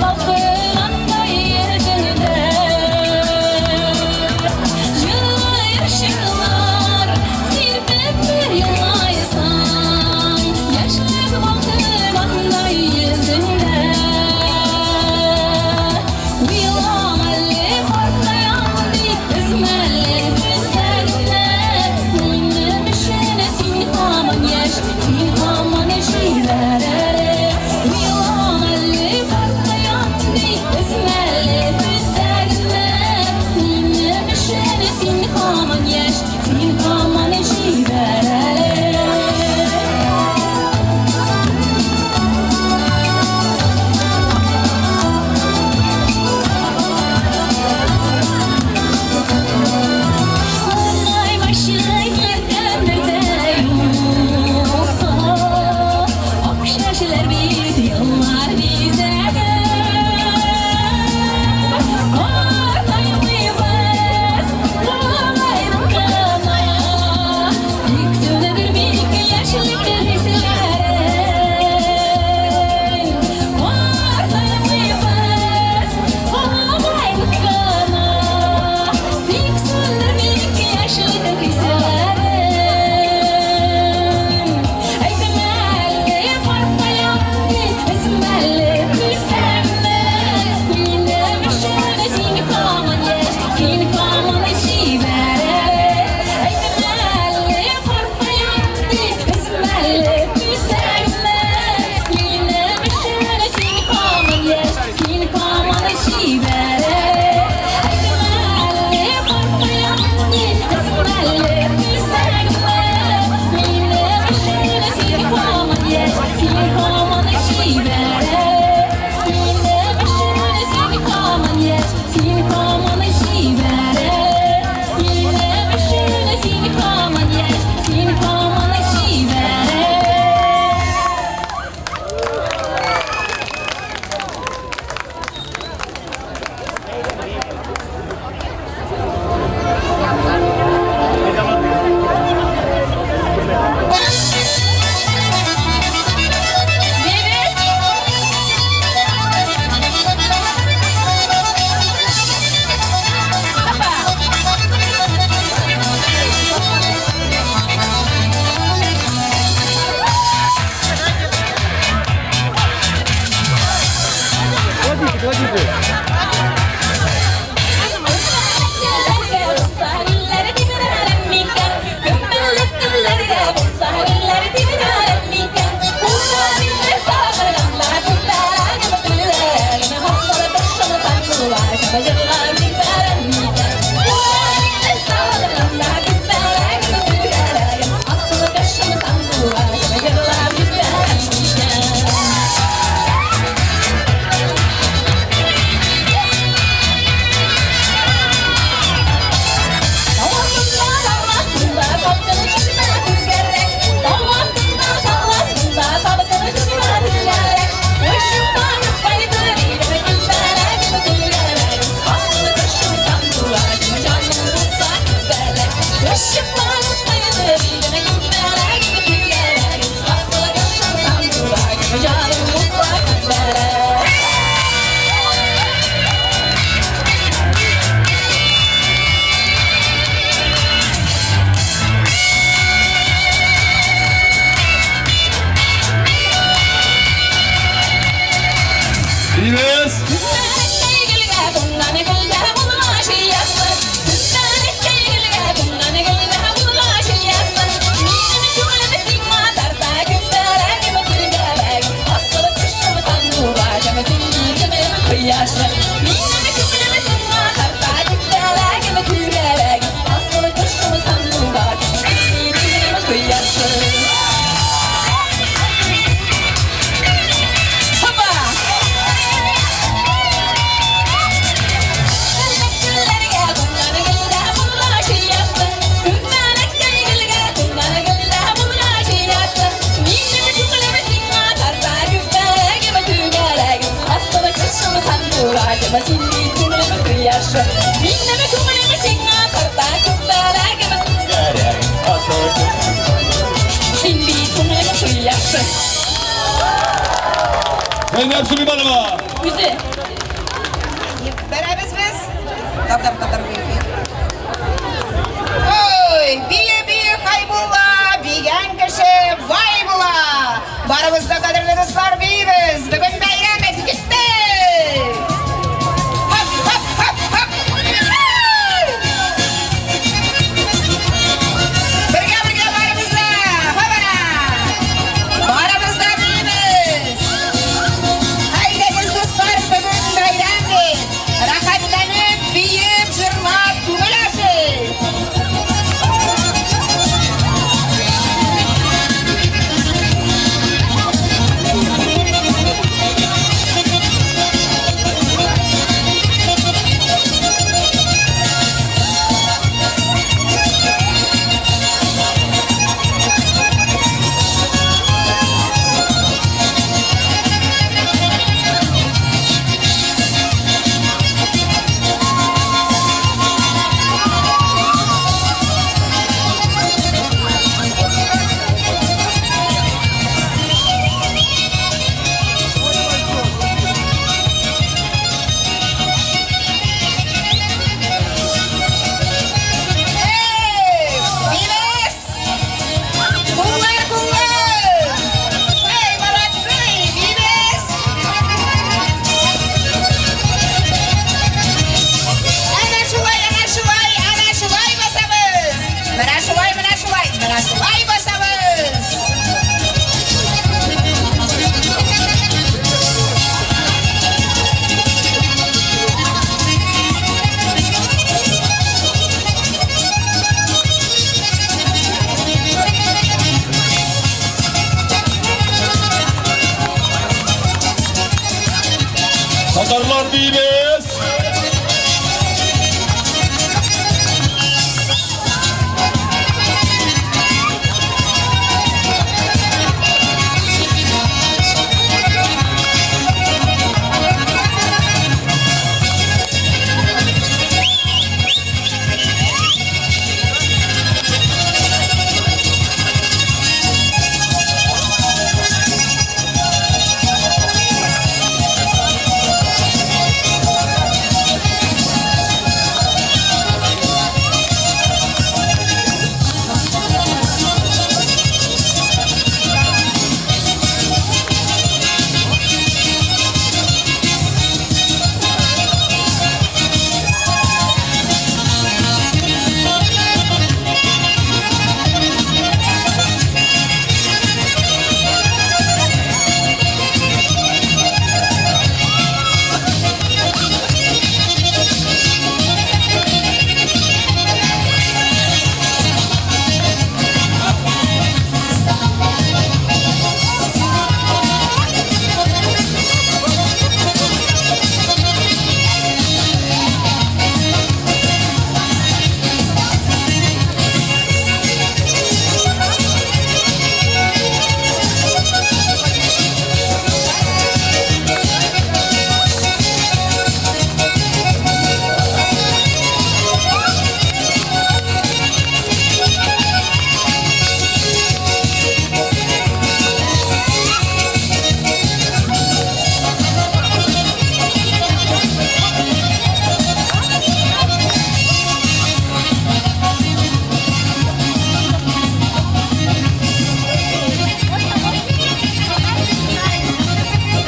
Балкыгандай йөзеңдә. Җылы ышыклар сирпеп бер елмайсаң, яшьлек балкыгандай йөзеңдә. Уйлам әле картаям дип, өзмә әле күзләреңне. Минем өчен син һаман яшь, син һаман җибәр әле. Уйлам әле картаям дип, өзмә әле күзләреңне. Минем өчен син һаман яшь, син һаман җибәр әле. Картаймашы иртәннәрдә юкка, ак чәчләр бит еллар бизәге. Картаймыйбыз олыгайдык кына, тик сүндермик яшьлек хисләрен. Картаймыйбыз олыгайдык кына, тик сүндермик яшьлек хисләрен. Әйтмә әле картаям дип, өзмә әле күзләреңне. Минем өчен син һаман яшь, син һаман чибәр әле. Әйтмә әле картаям дип, өзмә әле күзләреңне. Минем өчен син һаман яшь, син һаман чибәр әле. Әйтмә әле картаям дип, өзмә әле күзләреңне. Минем өчен син һаман яшь, син һаман чибәр әле. Минем өчен син һаман яшь, син һаман чибәр әле. Минем өчен син һаман яшь, син һаман чибәр әле. Кладите, кладите. Привет! Син бит күңелемә кояшы. Зәйнәп Сулейманова! Үзе. Бәрәбез без. Татар, татар, бию, бию. Ой, бию, бию, Хайбулла, бигән кеше бай була. Барыбыз да, кадерле дуслар, биибез. Бүген бәйрәм бит, китте. Хоп, хоп, хоп, хоп. Бергә, бергә барыбыз да. Хопана. Барыбыз да биибез. Әйдәгез, дуслар, бүген бәйрәм бит. Рәхәтләнеп, биеп, җырлап, күңел ачыйк. Эй, биибез! Куллар, куллар! Эй, молодцы, биибез! Әнә шулай, әнә шулай, әнә шулай басабыз! Менә шулай, менә шулай, менә шулай басабыз! Татарлар биибез!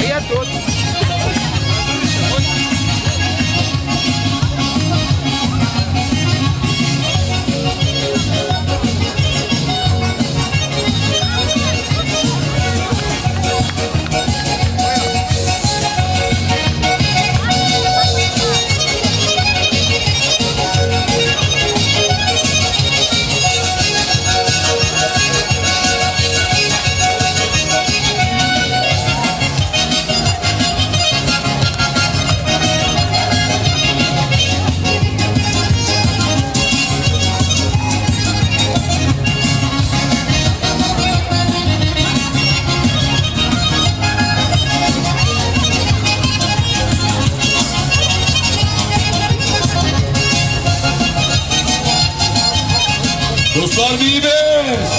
Я тут. Дуслар биибез!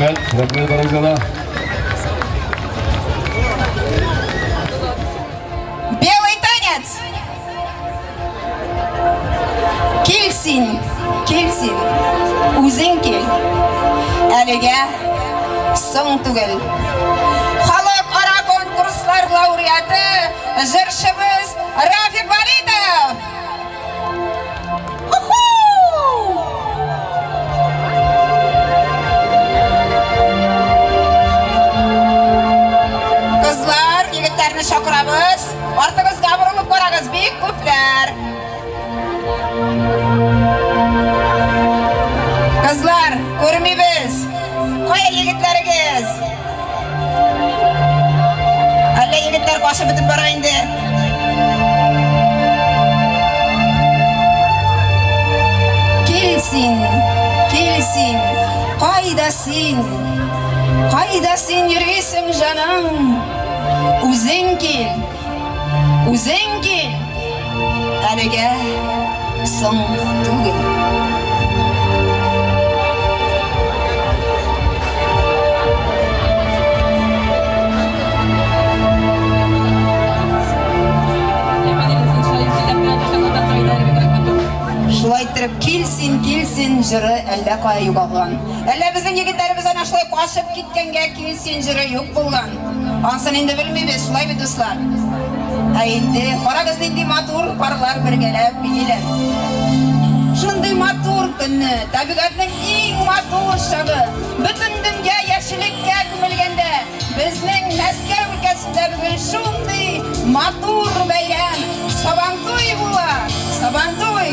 Рәхмәт, рәхмәт барыгызга да. Белый танец! Кил син, кил син, үзең кил. Әлегә соң түгел. Халыкара конкурслар лауреаты, җырчыбыз Рафик Валитов! Кызлар, егетләрне чакырабыз. Артыгызга борылып карагыз, бик күпләр. Кызлар, күрмибез. Кая егетләрегез? Әллә егетләр башы бетеп бара инде. Кил син, кил син, кайда син? Кайда син йөрисең, җаным? Үзең кил, үзең кил. Әлегә соң түгел. Шулай иттереп, кил син, кил син җыры әллә кая югалган. Әллә безнең егетләребез әнә шулай качып киткәнгә кил син җыры юк булган. Ансын инде белмибез, шулай бит, дуслар? Ә инде карагыз нинди матур парлар бергәләп бииләр. Шундый матур көнне, табигатьнең иң матур чагы, бөтен дөнья яшеллеккә күмелгәндә, безнең Мәскәү өлкәсендә бүген шундый матур бәйрәм, Сабантуй була! Сабантуй!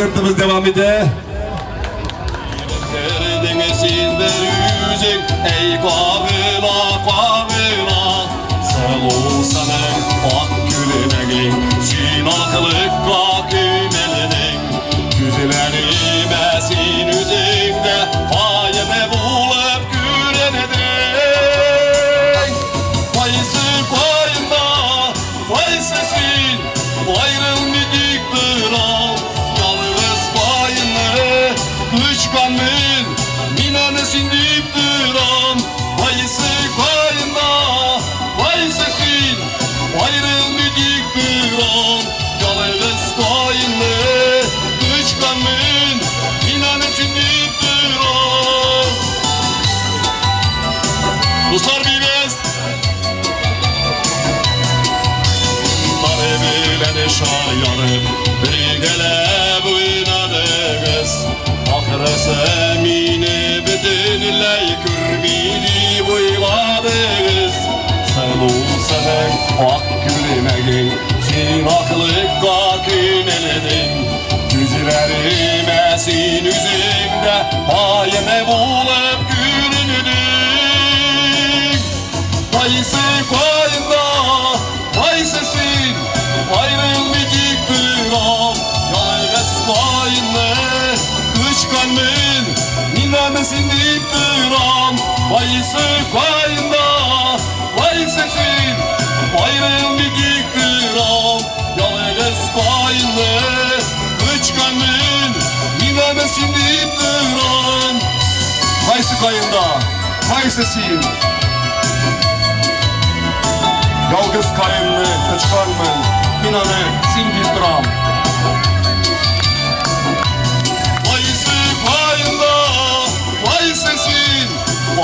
Konsertimiz devam ede. Sen ey kavila kavila, Selu senin ak gülmenin, Sin aklıkka kümelinin, Güzlerime sin üzüngde, Payını bulup gülenedin. Kayısı kayında, kayısı sin, ayrılmadık dıram, Yalnız payını kışkanmın, Minanı sindip duram. Kayısı kayında, kayısı sin, ayrılmadık duram, Yalnız payını kışkanmın, Minanı sindip duram. Dostlar bibez Narı bilen şayarıp Birgele buynadınız Ahırısı mini bütünley Kürmini buyladınız Selu senin ak gülmeyin Sin aklıkka küneledin Güzlerime sin üzümde Payını bulup gülündün. Kayısı kayında, kayısı sin, ayrılmayacak duram. Yalnız kayını, kışkanmın, minanı deyip duram. Kayısı kayında, kayısı sin, ayrılmayacak duram. Yalnız kayını, kışkanmın, minanı deyip duram. Kayısı kayında, kayısı sin. Yalgız kayınlı kıçkanmın, minanı sindirtram. Kayısı kayında, kayısı sin,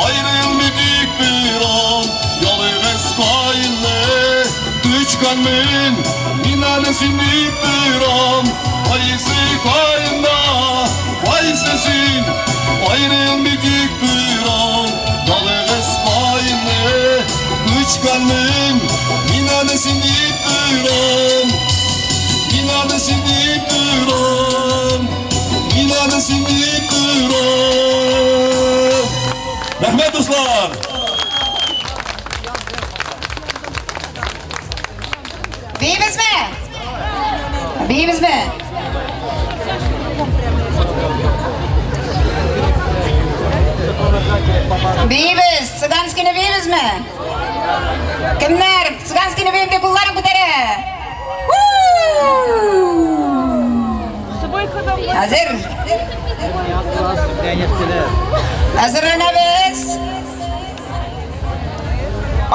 ayrılmadık bir an. Yalgız kayınlı kıçkanmın, minanı sindirtram. Kayısı kayında, kayısı sin, ayrılmadık bir an. Yalgız kayınlı kıçkanmın, minanı sindip duram. Minanı sindip duram. Minanı sindip duram. Mehmet dostlar. Биибезме? Биибезме? Биибез, цыганскийны биибезме? Кемнәр цыганскийны биим дип кулларын күтәрә? Әзер? Әзерләнәбез.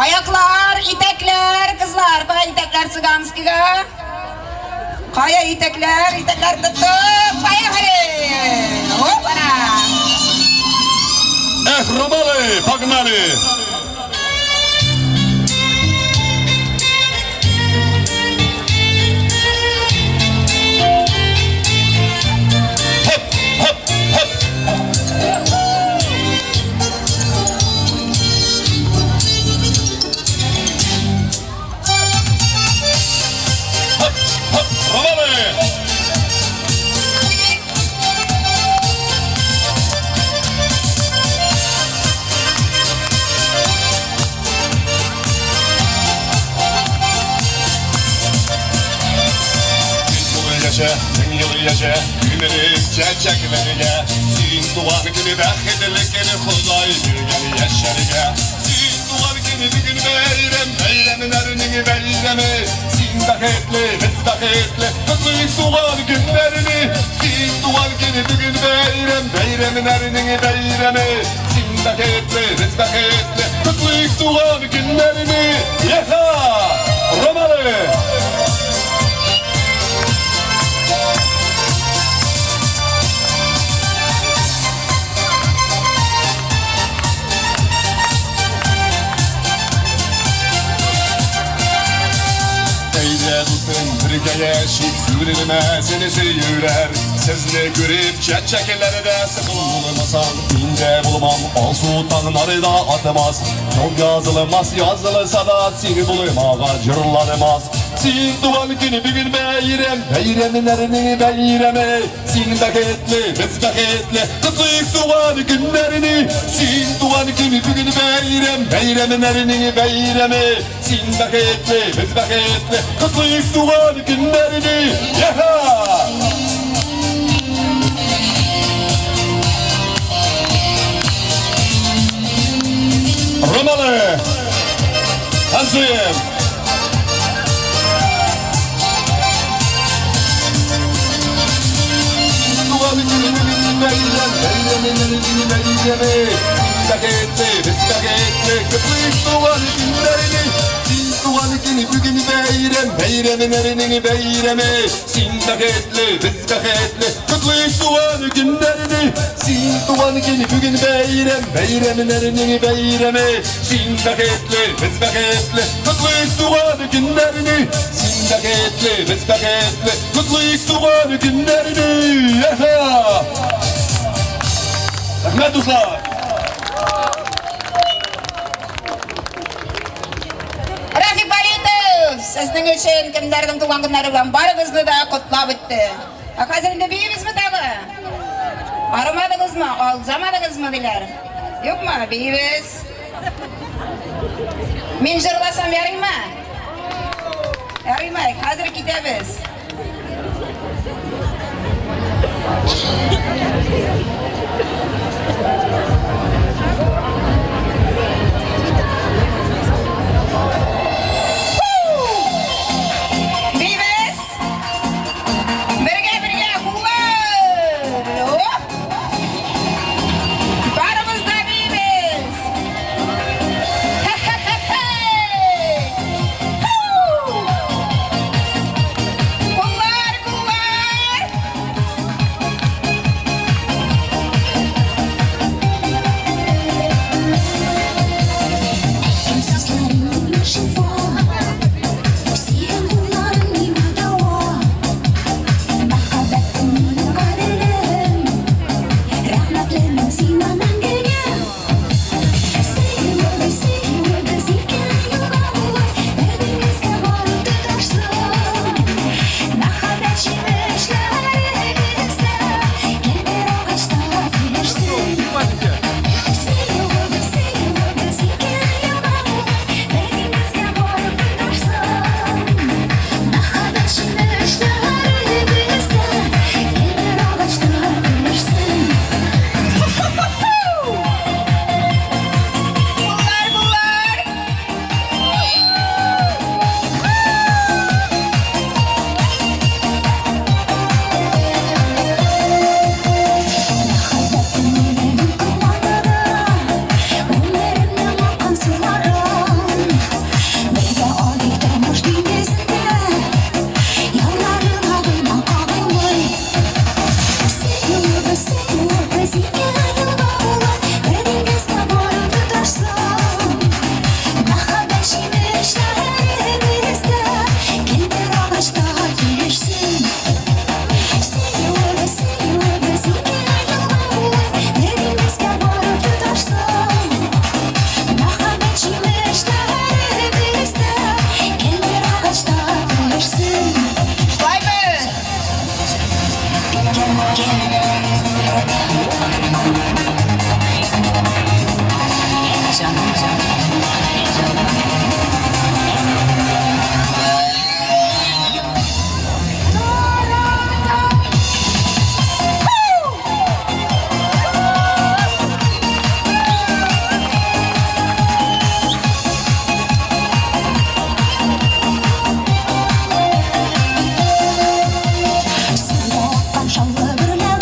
Аяклар, итәкләр, кызлар, кая итәкләр цыганскийга? Кая итәкләр, итәкләр тоттык, поехали! Опана! Эх, Ромалы, погнали! Хоп, хоп, хоп! Хоп, хоп, Ромалы! Yılı yaşa, bin yılı yaşa, gülürüm çiçeklerine. Sin doğan günü bəxtli günü Xuday bir yaşarga. Sin doğan günü bugün bayram, bayramlarının bayramı. Sin bəxtli, biz bəxtli, kutlayık doğan günlerini. Sin doğan günü bugün bayram, bayramlarının bayramı. Sin bəxtli, biz bəxtli, kutlayık doğan günlerini. Yeha! Romalı! Eyde dostum birge yeşik sürülmesini seyirler. Sizni görüp çeçeklerde sıkılmasam ince bulmam. Al sultanları da atmaz. Çok yazılmaz yazılsa da seni bulmağa cırlanmaz. Син туган көн бүген бәйрәм, бәйрәмнәрнең бәйрәме. Син бәхетле, без бәхетле, котлыйк туган көннәрне. Син туган көн бүген бәйрәм, бәйрәмнәрнең бәйрәме. Син бәхетле, без бәхетле, котлыйк туган көннәрне. Яха! Романы! Танцуем! Туган көне бүген бәйрәм, бәйрәмнәрнең бәйрәме. Син бәхетле, без бәхетле, котлыйк туган көннәрне. Син туган көне бүген бәйрәм, бәйрәмнәрнең бәйрәме. Син бәхетле, без бәхетле, котлыйк туган көннәрне. Син бәхетле, без бәхетле, котлыйк туган көннәрне. Яха! Рәхмәт, дуслар! Рафик Валитов, сезнең өчен кемнәрнең туган көннәре белән барыгызны да котлап үтте. Ә хәзер инде биибезме тагы? Арымадыгызмы, алҗамадыгызмы диләр. Юкмы? Биибез. Мин җырласам ярыймы? Ярыймы? Хәзер китәбез. Бибез! Бергә, бергә, куллар! Оп! Барыбыз да бибез! Хе-хе-хе-хе! Куллар, куллар! Әйткән сүзләрең миңа шифа, Сөйгән кулларың миңа дәва. Мәхәббәтең минем кадерем, Рәхмәтлемен сиңа мәңгегә. Сөюебез, сөюебез ике елга булып, Бер диңгезгә барып тоташсын. Мәхәббәт җимешләре бездә, Гел бер агачта килешсен. Сөюебез, сөюебез ике елга булып, Бер диңгезгә барып тоташсын. Мәхәббәт җимешләре бездә, Гел бер агачта килешсен. Куллар, куллар! Мәхәббәтем мине дулкынландыра, Күңелемнең аккан суларын. Бергә алыйк тормыш диңгезендә, Ярларына гына кагылмый. Сөюебез, сөюебез ике елга булып, Бер диңгезгә барып тоташсын. Мәхәббәт җимешләре бездә, Гел бер агачта килешсен. Сөюебез, сөюебез ике елга булып, Бер диңгезгә барып тоташсын. Мәхәббәт җимешләре бездә, Гел бер агачта килешсен. Шулаймы? Суда аккан шаулы гөрләвек.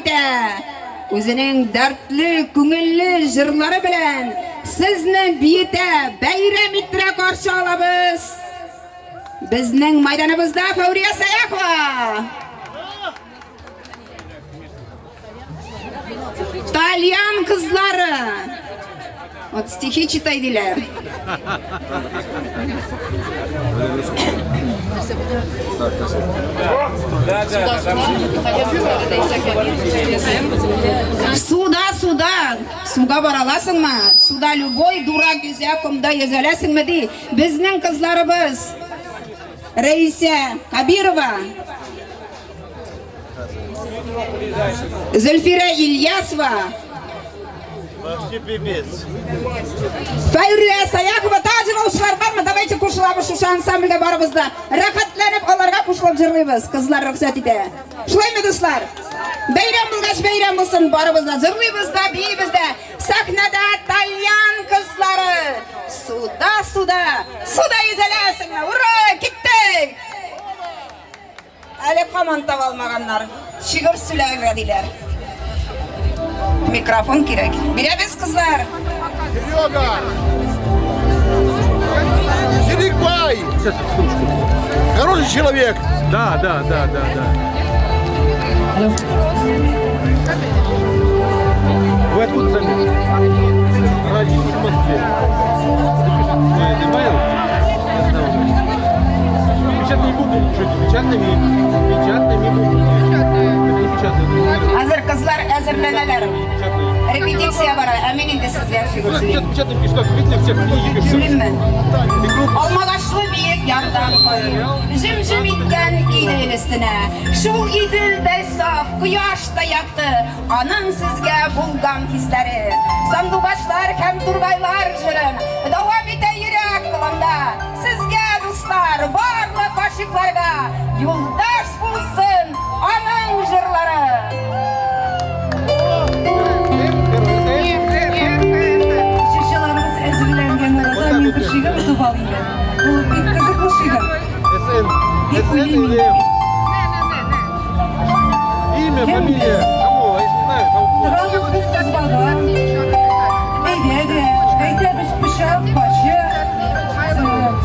итә. Үзенең дәртле, күңелле җырлары белән сезне биетә, бәйрәм иттерә каршы алабыз. Безнең майданыбызда Фәүрия Сәяхова. Тальян кызлары. Вот стихи читай диләр. Суда, суда, суга бара аласыңмы? Суда любой дурак йөзә, комда йөзә аласыңмы ди. Безнең кызларыбыз Рәисә Кабирова, Зөлфирә Ильясова. Фәйрия Саяхова тагы җырлаучылар бармы? Давайте кушылабыз шушы ансамбльгә барыбыз да. Рәхәтләнеп аларга кушылып җырлыйбыз. Кызлар рөхсәт итә. Шулаймы, дуслар? Бәйрәм булгач, бәйрәм булсын. Барыбыз да җырлыйбыз да, биибез дә. Сәхнәдә тальян кызлары. Суда, суда, суда йөзәләсеңме? Ура, киттек! Әле һаман таба алмаганнар. Шигырь сөйләргә диләр. Микрофон кирәк. Бирәбез, кызлар. Серега! Серегбай! Сейчас, секундочку. Хороший человек! Да. Вы откуда сами? Родились в Москве. Запишите свой имейл. Печатные буквы, пишите, печатными, печатными буквами. Это не печатные. Хәзер кызлар әзерләнәләр. Печатные. Репетиция бара. Ә мин инде сезгә шигырь сөйлим. Печатные пишут, как видели, все книги пишут. Сөйлимме? И крупно. Алмагачлы биек ярдан кой, Җем-җем иткән Идел өстенә. Шул Иделдәй саф, кояш та якты, Аның сезгә булган хисләре. Сандугачлар һәм тургайлар җырын Дәвам итә йөрәк кылында. Сезгә, дуслар, барлык гашыйкларга Юлдаш булсын аның җырлары. Җырчыларыбыз әзерләнгән арада мин бер шигырь отып алыйм әле. Ул бик кызыклы шигырь. СН. Дип СН уйлыйм или инде. М? Имя, Кем фамилия. Кому? Я ж не знаю, кого. Торабыз без избада. Әйдә дә, әйтәбез пычак, пачы.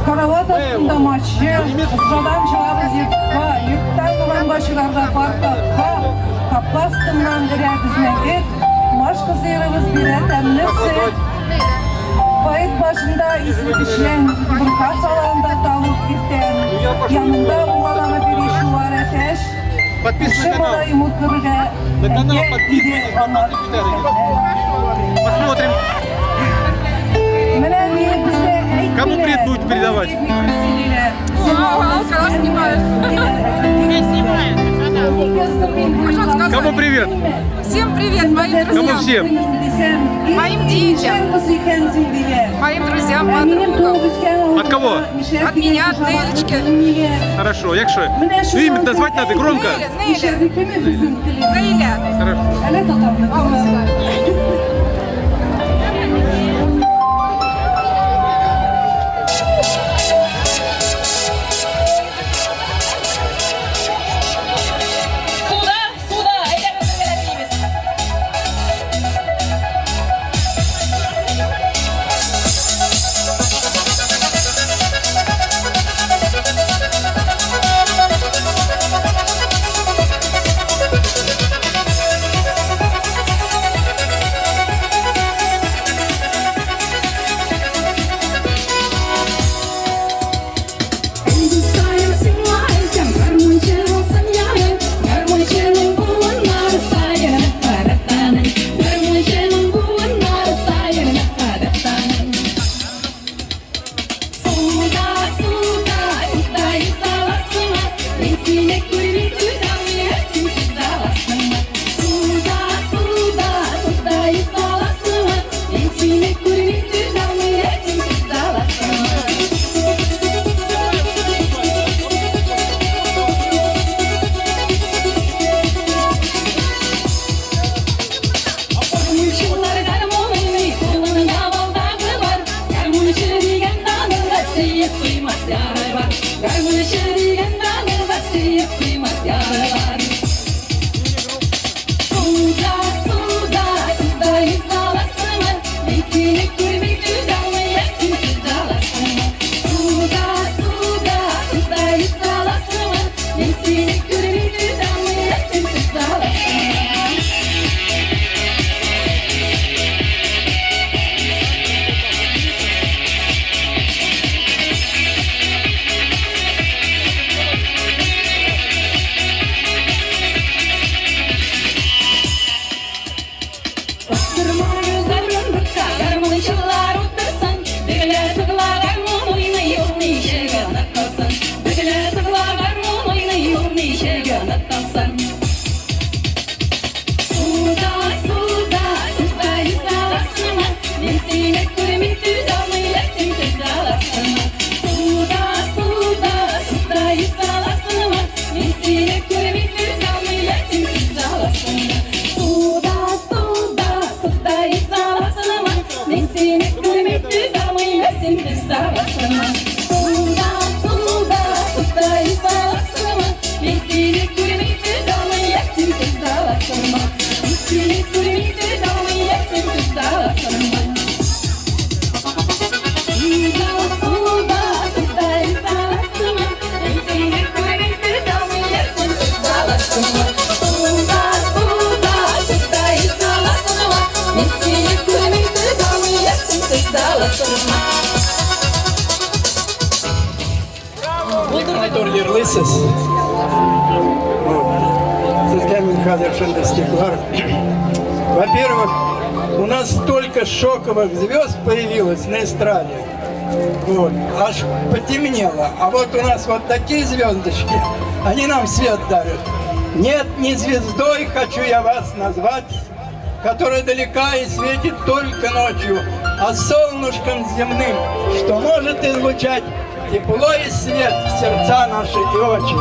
Карават астында мачы. Жадан чыгабыз йортка, йорттан урамга чыгарга паркка. Капка астыннан өрә безнең эт. Машка сыерыбыз бирә тәмле сөт. Поэт башында исле печән, бұрқа саланда тавык иртән. Янында угаланып йөри чуар әтәч. Подписывайтесь Кеше на канал. малае мутлырга На канал әйдә иде подписывайтесь, аңа. потом Посмотрим. Менә ни бездә әйттеләр. Кому привет будете передавать? Кому привет? Всем привет, моим Кому друзьям. всем? Моим детям. Моим друзьям, подругам. От кого? От меня, от Нелечки. Хорошо, Якшо. Ну, имя назвать надо громко. Неля, Неля. Неля. Хорошо. Әле татарны. Суда, суда, әйдәгез бергәләп биибез. Дустаем сиңа әйтәм, гармунчы булсын ярың, гармунчының буыннары саен каратаның, гармунчының буыннары саен каратаның. Суда, суда, суда саласыңа, мин сине күрми түзәм, син түзә аласыңмы? Суда, суда, суда саласыңа, мин сине күрми түзәм, син түзә аласыңмы? Гармунчылар гармун уйный, кулында балдагы бар. Гармунчы дигән данында сөеп туймас яры бар. Гармунчы дигән данында сөеп туймас яры бар. күрми түзә алмыйм, ә син түзә аласыңмы? Суда, суда, суда йөзә аласыңмы? Мин сине күрми түзә алмыйм, ә син түзә аласыңмы? Мин сине күрми түзә алмыйм, ә син түзә аласыңмы? Суда, суда, суда йөзә аласыңмы? Мин сине күрми түзә алмыйм, ә син түзә аласыңмы? Суда, суда, суда йөзә аласыңмы? Мин сине күрми түзә алмыйм, ә син түзә аласыңмы? Матур йырлыйсыз. Вот. Сезгә мин хәзер шундый стихлар. Во-первых, у нас столько шоковых звезд появилось на эстраде. Вот. Аж потемнело. А вот у нас вот такие звездочки, они нам свет дарят. Нет, не звездой хочу я вас назвать, которая далека и светит только ночью, а солнышком земным, что может излучать тепло и свет в сердца наши и очи.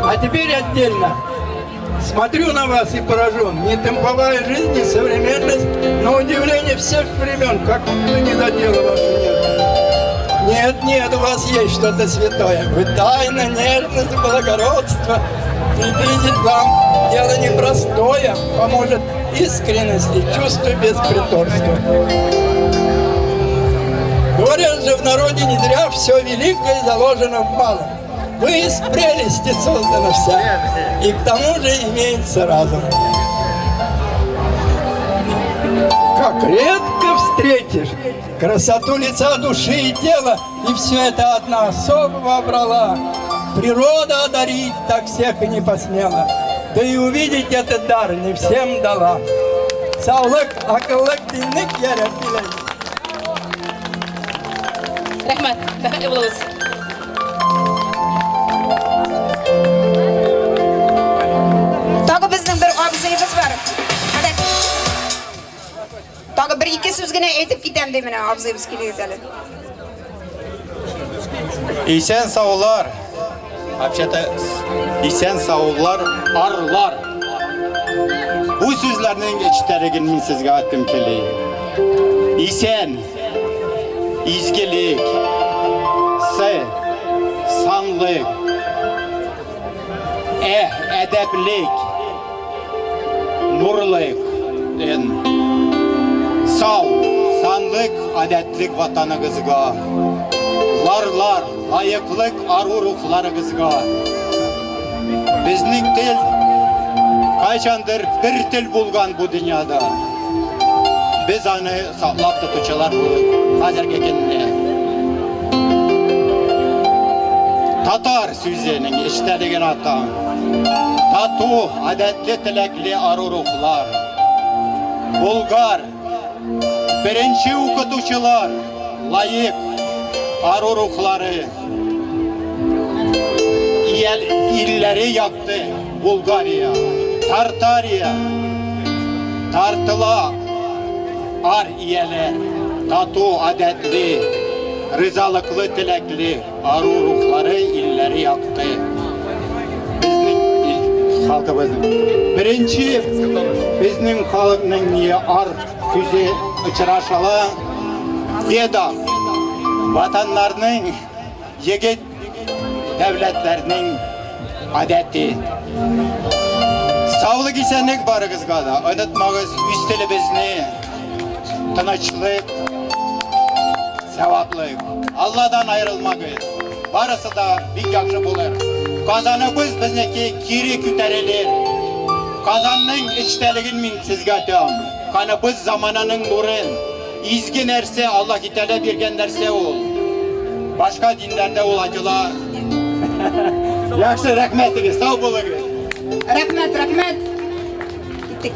А теперь отдельно. Смотрю на вас и поражен. Не темповая жизнь, не современность, но удивление всех времен, как будто не задела вашу нежность. Нет, нет, у вас есть что-то святое. Вы тайна, нежность, благородство. Приблизить вам дело непростое, поможет искренность и чувство без притворства. Говорят же в народе не зря все великое заложено в малом. Вы из прелести создана вся, и к тому же имеется разум. Как редко встретишь красоту лица, души и тела, и все это одна особа вобрала. Природа одарить так всех и не посмела, да и увидеть этот дар не всем дала. Саулык, акыллык, динлек ярәп килә. Рәхмәт, бәхетле булыгыз. Тагы безнең бер абзыебыз бар. Әнә. Тагы бер ике сүз генә әйтеп китәм ди менә абзыебыз килегез әле. Исән саулар. Вообще-то исән саулар, арлар. Бу сүзләрнең эчтәлеген мин сезгә әйткем килә. Исән, изгелек, сы, санлык, э, әдәплек, нурлык, эн. Сау, санлык, адәтлек ватаныгызга. Ларлар, лаеклык ару рухларыгызга. Безнең тел кайчандыр бер тел булган бу дөньяда. Без аны саклап тотучылар булып хәзерге көндә. Татар сүзенең эчтәлеген атам. Тату, адәтле, теләкле ару рухлар. Булгар, беренче укытучылар, лаек ару рухлары. Ил, илләре якты Булгария, Тартария, тартыла ар ияләр, тату, адәтле, ризалыклы, теләкле ару рухлары илләре якты. Безнең ил халкыбызның. Беренче безнең халыкның не ар сүзе очрашала Веда ватаннарның егет дәүләтләрнең адәте. Саулык исәнлек барыгызга да. Онытмагыз үз телебезне, тынычлык, саваплык. Алладан аерылмагыз. Барысы да бик яхшы булыр. Казаныбыз безнеке кире күтәрелер. Казанның эчтәлеген мин сезгә әйтәм. Каныбыз замананың нурын. Изге нәрсә, Аллаһ Тәгалә биргән нәрсә ул. Башка диннәрдә ул айтыла. Яхшы, рәхмәтегез, сау булыгыз. Рәхмәт, рәхмәт. Киттек.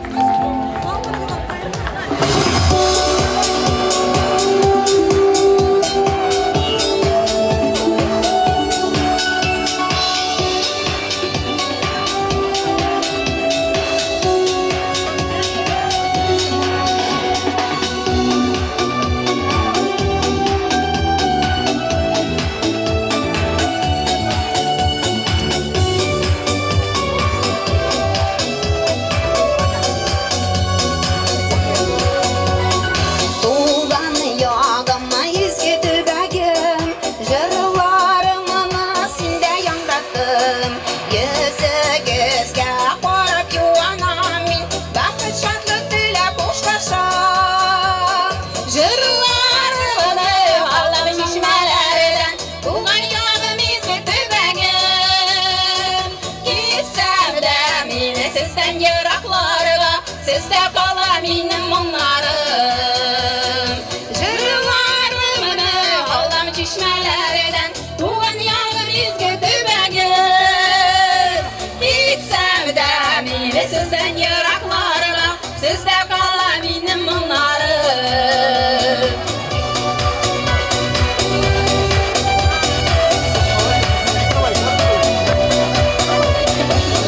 чишмәләрдән, туган ягым изге төбәгем. Китсәм дә мине сездән еракларга, сездә кала минем моңнарым.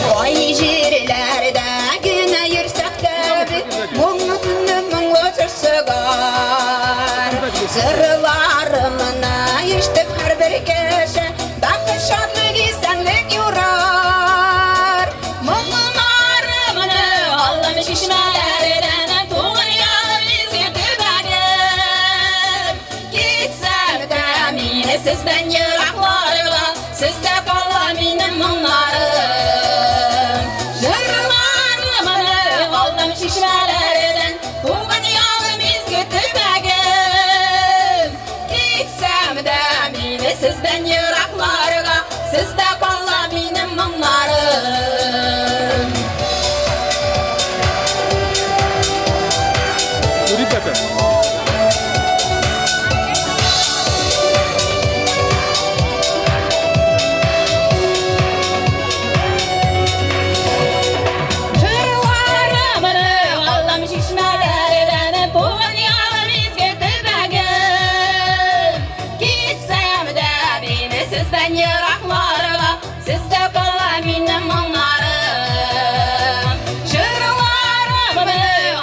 Кай җирләрдә генә йөрсәк тә без, моңлы төнне моңлы җыр чыгар. Җырларымны ишетеп һәрбер кеше бәхет, шатлык, исәнлек юрар. Моңнарымны аллам чишмәләрдән, туган ягым изге төбәгем. Китсәм дә мине сездән еракларга, сездә кала минем моңнарым. Җырларымны аллам чишмәләрдән, туган ягым изге төбәгем. Китсәм дә мине сездән еракларга, сездә кала минем моңнарым. Ну, ребята, Җырларымны аллам чишмәләрдән, туган ягым изге төбәгем. Китсәм дә мине сездән еракларга, сездә кала минем моңнарым. Җырларымны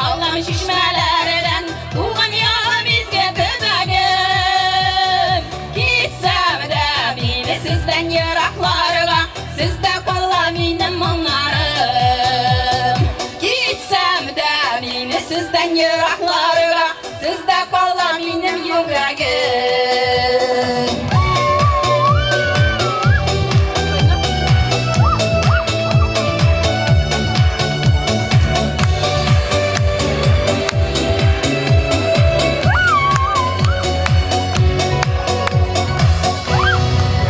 аллам чишмәләрдән, туган ягым изге төбәгем. Китсәм дә мине сездән еракларга, сездә кала минем моңнарым. Китсәм дә мине сездән еракларга, сездә кала минем йөрәгем.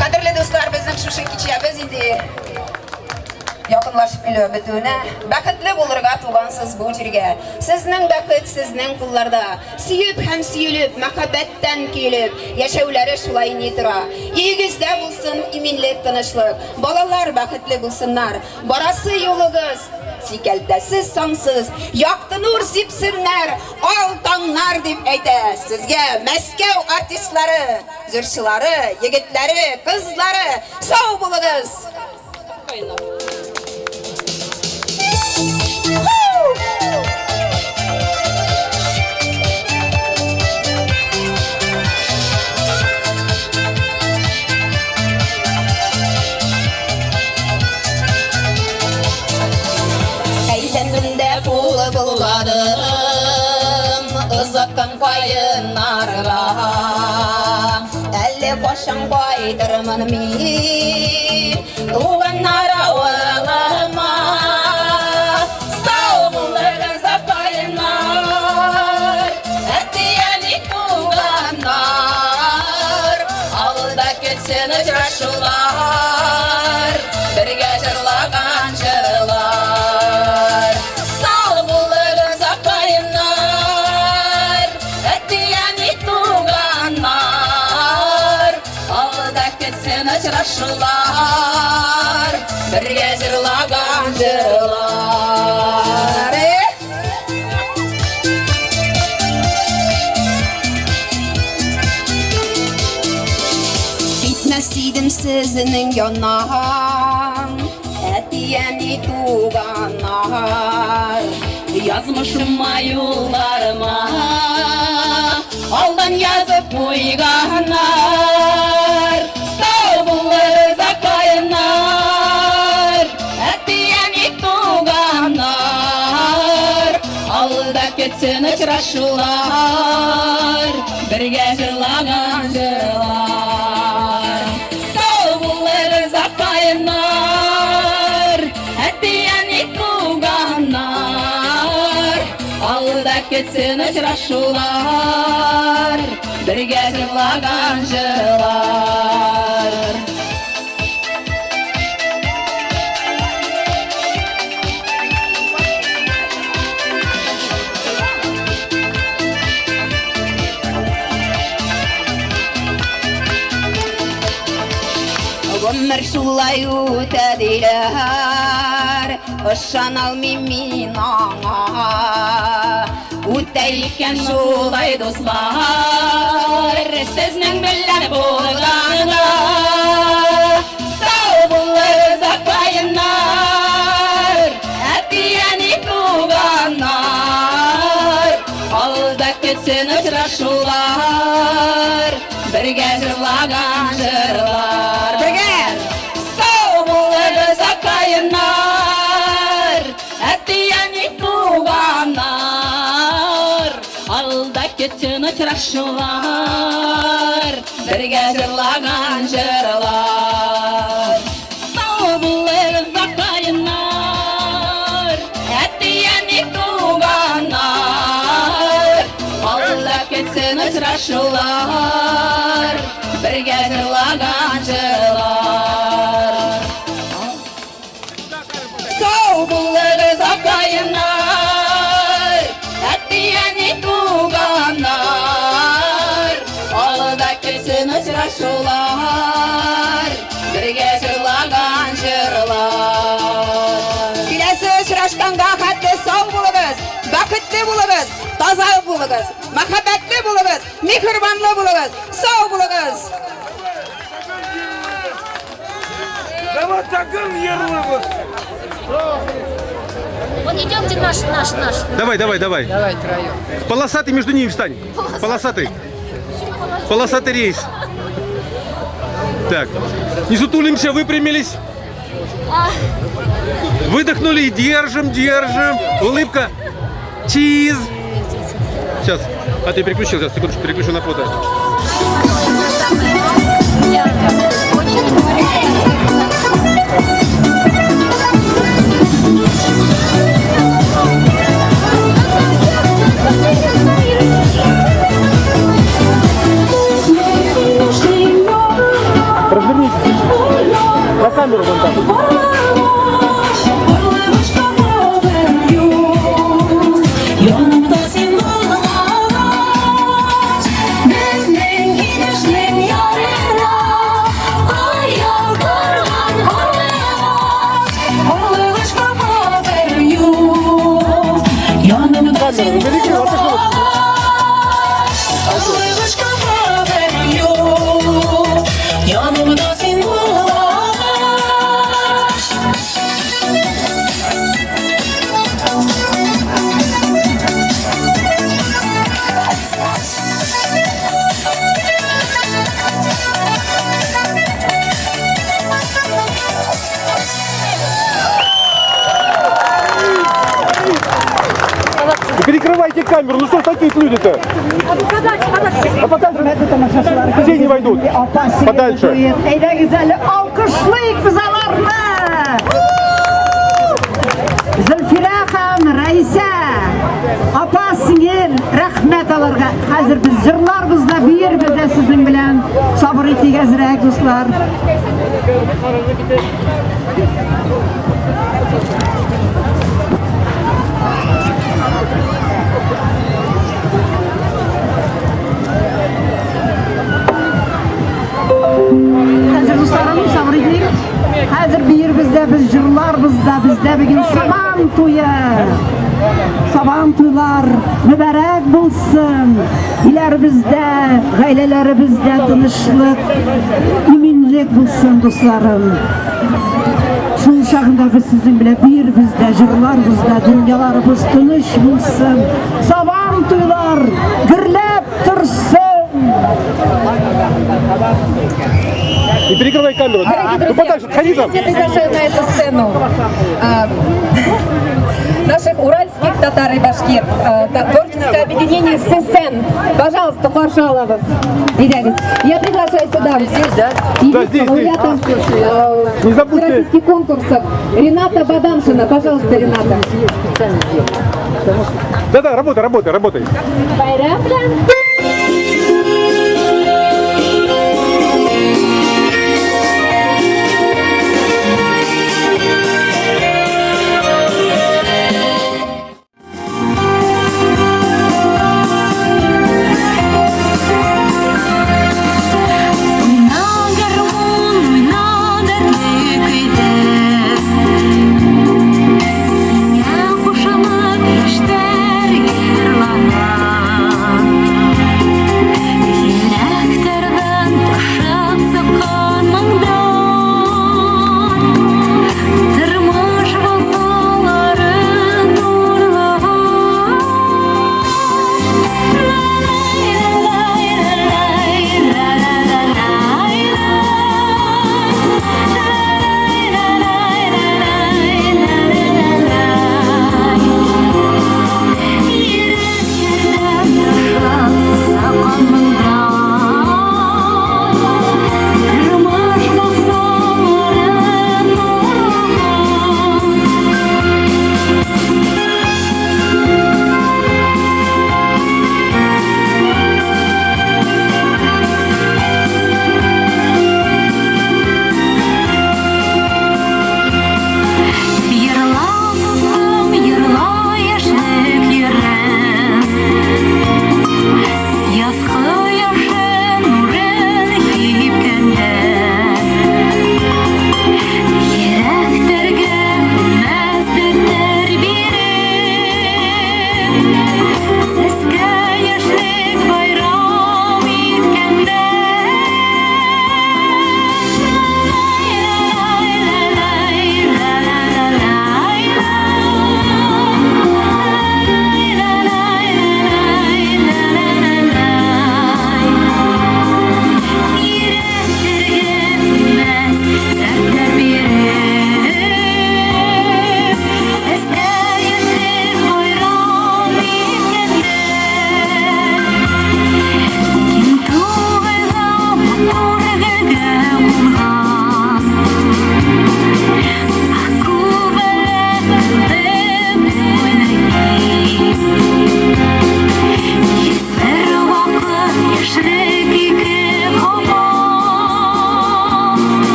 Кадерле дуслар, безнең шушы кичәбез инде якынлашып килә бетүенә. Бәхетле булырга тугансыз бу җиргә. Сезнең бәхет сезнең кулларда. Сөеп һәм сөелеп, мәхәббәттән көелеп, яшәүләре шулай ни тора. Өегездә булсын иминлек, тынычлык. Балалар бәхетле булсыннар. Барасы юлыгыз сикәлтәсез, сансыз, якты нур сипсеннәр, ал таңнар дип әйтә. Сезгә Мәскәү артистлары, җырчылары, егетләре, кызлары, сау булыгыз! Әйләндем дә кул болгадым, озаткан каеннарга. Әллә кайчан кайтырмын мин туганнар авылыма. Сау булыгыз, апайымнар, әти-әни, туганнар. Авылда көтсен очрашулар, бергә җырлаган җырлар. Сау булыгыз, апайымнар, әти-әни, туганнар. Авылда көтсен очрашулар, бергә җырлаган җырлар. Эх! Китмәс идем сезнең яннан, әти-әни, туганнар. Язмышыма, юлларыма алдан язып куйганнар. Сау булыгыз, апайымнар, әти-әни, туганнар. Авылда көтсен очрашулар, бергә җырлаган җырлар. Сау булыгыз, апайымнар, әти-әни, туганнар. Авылда көтсен очрашулар, бергә җырлаган җырлар. Гомер шулай үтә диләр, ышаналмыйм мин аңа. Үтә икән шулай, дуслар, сезнең белән булганда. Сау булыгыз, акаеннар, әти-әни, туганнар. Алда көтсен очрашулар, бергә җырлаган җырлар. Бергә! Сау булыгыз, акаеннар, әти-әни, туганнар. Алда көтсен очрашулар, бергә җырлаган җырлар. Сау булыгыз, акаеннар, әти-әни, туганнар. Алда көтсен очрашулар, бергә җырлаган җырлар. Сау булыгыз, акаеннар, әти-әни, туганнар. Алда көтсен очрашулар, бергә җырлаган җырлар. Киләсе очрашканга хәтле сау булыгыз, бәхетле булыгыз, таза булыгыз, мәхәббәтле булыгыз, миһербанлы булыгыз, сау булыгыз. Давай takım yırlыбыз. Вот идемте наш, наш, наш. Давай, давай, давай. Давай троем. Полосатый между ними встань. Полосатый. Полосатый рейс. Так. Не сутулимся, выпрямились. Выдохнули и держим, держим. Улыбка. Чиз. Сейчас. А ты переключил, сейчас, секундочку, переключу на фото. Развернитесь. На камеру вон там. Yanımda sen olmaç, Безнең инешнең ярына Аял корган карлыгач, Карлыгачка хәбәр юк. Янымда син булгач, Карлыгачка хәбәр юк. Янымда син булгач. Не перекрывайте камеру, ну что ж такие люди-то? А подальше все не войдут. Подальше. Әйдәгез әле, алкышлыйк без аларны! Зөлфирә һәм Рәйсә. Апа, сеңел, рәхмәт аларга. Хәзер без җырларбыз да, биербез дә сезнең белән. Сабыр итик әзрәк, дуслар. Хәзер, дусларым, сабыр итик. Хәзер биербез дә, без җырларбыз да, бездә бүген Сабан туе. Сабан туйлар мөбарәк булсын. Илләребездә, гаиләләребездә тынычлык, иминлек булсын, дусларым. Шул чагында без сезнең белән биербез дә, җырларбыз да, дөньяларыбыз тыныч булсын. Сабан туйлар гөрләп торсын. Не перекрывай камеру. Дорогие Ну друзья, подальше, отходи там. я приглашаю на эту сцену наших уральских татар и башкир, творческое объединение ССН. Пожалуйста, каршы алабыз. Әйдәгез. Я приглашаю сюда. Здесь, да? Да, здесь, здесь. Лауреата Не забудьте. всероссийских конкурсов Рената Бадамшина. Пожалуйста, Рената. Да-да, работай, работай, работай. Бәйрәм белән. Уйна, гармун, уйна.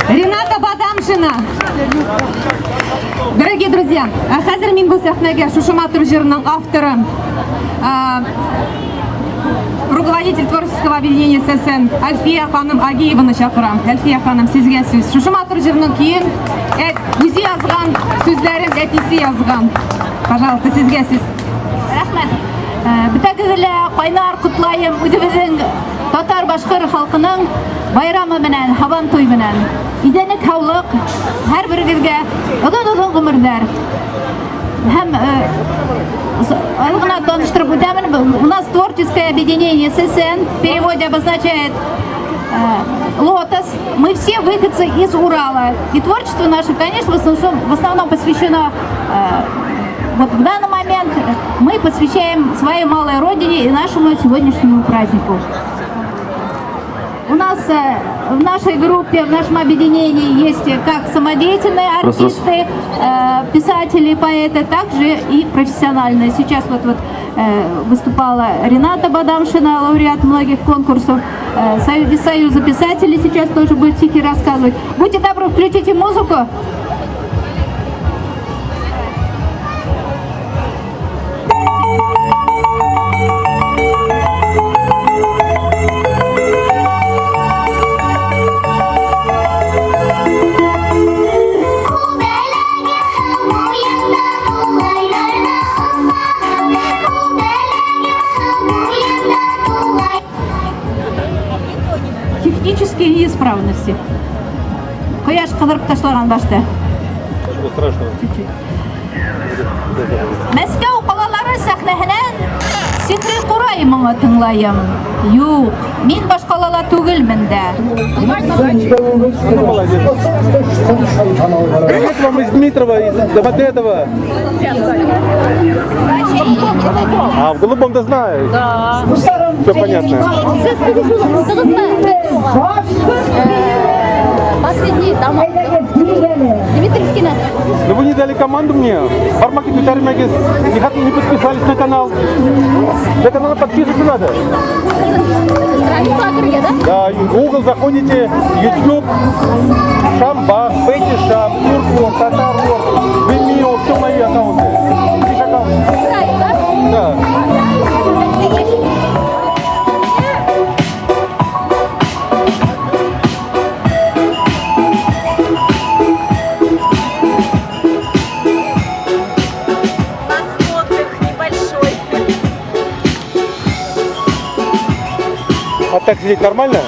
Рената Бадамшина. Дорогие друзья, ә хәзер мин бу сәхнәгә шушы матур җырның авторы, руководитель творческого объединения ССН Альфия ханым Агиеваны чакырам. Альфия ханым, сезгә сүз. Шушы матур җырның көен үзе язган, сүзләрен әтисе язган. Пожалуйста, сезгә сүз. Рәхмәт. Бөтәгезне лә кайнар котлаем үзебезнең татар башкыр халкының байрамы белән, Һабантуй белән. Изәнлек, һаулык һәрберегезгә, озын-озын гомерләр. Һәм аз гына таныштырып үтәмен, у нас творческое объединение ССН, в переводе обозначает лотос. Мы все выходцы из Урала. И творчество наше, конечно, в основном посвящено вот в данный момент мы посвящаем своей малой родине и нашему сегодняшнему празднику. У нас в нашей группе, в нашем объединении есть как самодеятельные артисты, писатели, поэты, также и профессиональные. Сейчас вот выступала Рената Бадамшина, лауреат многих конкурсов. Из Союза писателей сейчас тоже будет стихи рассказывать. Будьте добры, включите музыку. Технические неисправности. Кояш кыздырып ташлаган башта. Ничего страшного. Чуть-чуть. Мәскәү калалары сәхнәһеннән сихри курай моңы тыңлаем. Юк, мин башкалала түгелмен дә. Ну, молодец. Привет вам из Дмитрова, из Домодедово. А, в Голубом-то знаю. Да. Все понятно. Последний там. Дмитриевский. Но вы не дали команду мне. Бармаки Твиттер не подписались на канал. На канал подписываться надо. Страницу Агрия, да? Да, Google заходите, YouTube, Шамбах, Бетти Шам, Туркур, Татар Vimeo, все мои аккаунты. Здесь аккаунты. Да. А так сидеть нормально?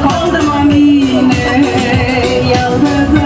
Калдырма мине ялгызым.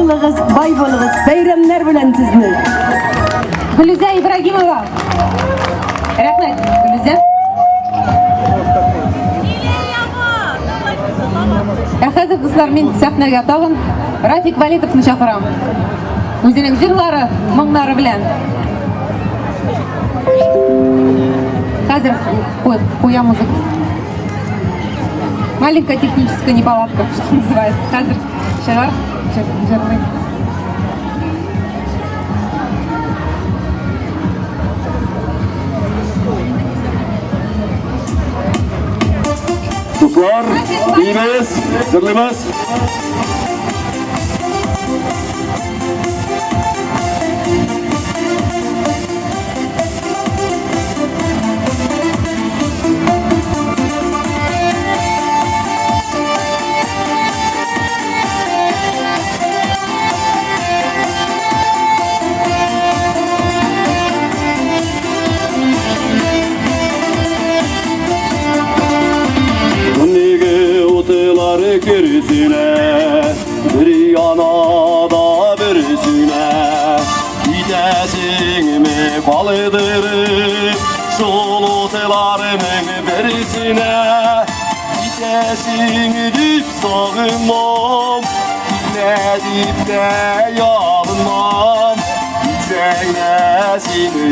булыгыз, бай булыгыз. Бәйрәмнәр белән сезне. Гөлүзә Ибрагимова. Рәхмәт, Гөлүзә. Ә хәзер, дуслар, мин сәхнәгә тагын Рафик Валитовны чакырам. Үзенең җырлары, моңнары белән. Хәзер куя музыка. Маленькая техническая неполадка, что называется. Хәзер чыгар, җырлый. Дуслар, биибез, җырлыйбыз. Nige otelar kirsine, bir yana da birisine. Gidesini kaldırıp sol otelarının birisine. Gidesini dip sağımam, gitme dip de yalınmam. Gitsen de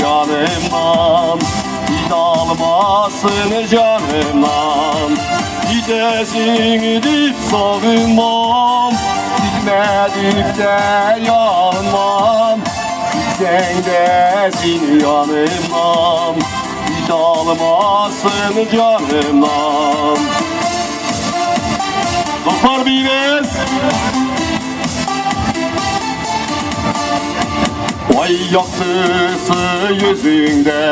yanımdan, git almasın canımdan. Gidesin dip sağımam, gitme dip de yanmam. Gitsen de seni yanımdan, git almasın canımdan. Dostlar biyiz. Ay yaktısı yüzünde,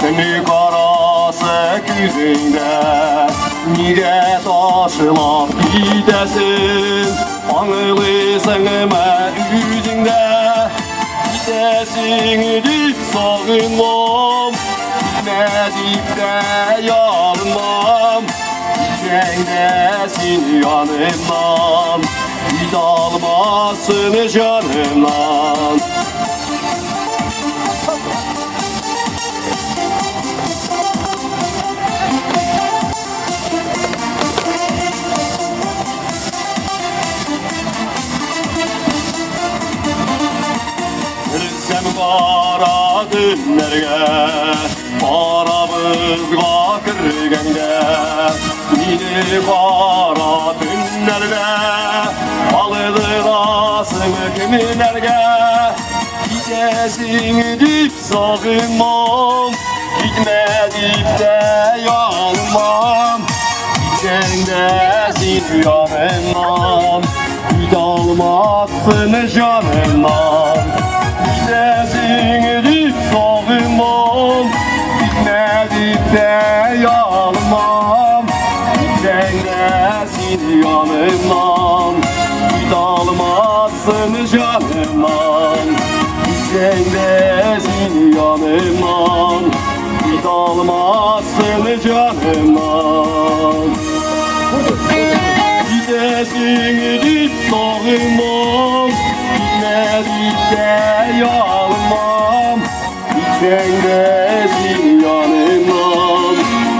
teni karası yüzünde. Niye taşlar gidesin, anılısın mı yüzünde. Gidesin dip sağınmam, gitme dip de yanmam. Gitsen de seni yanımdan, git almasın canımdan. Sen kara günlerge, aramızga kirgende, meni kara tünlerge, aldırasın kimlerge. Gidesin dip sağınmam, gitme dip de yanmam. Gitsen de seni yanımdan, git almazsın canımdan. Gidesin dip sağınmam, gitme dip de yanmam. Gitsen de seni yanımdan, git almazsın canımdan. Gitsen de seni yanımdan, git almazsın canımdan. Gidesin dip sağınmam, gitme dip de yanmam. Gitsen de seni yanımdan,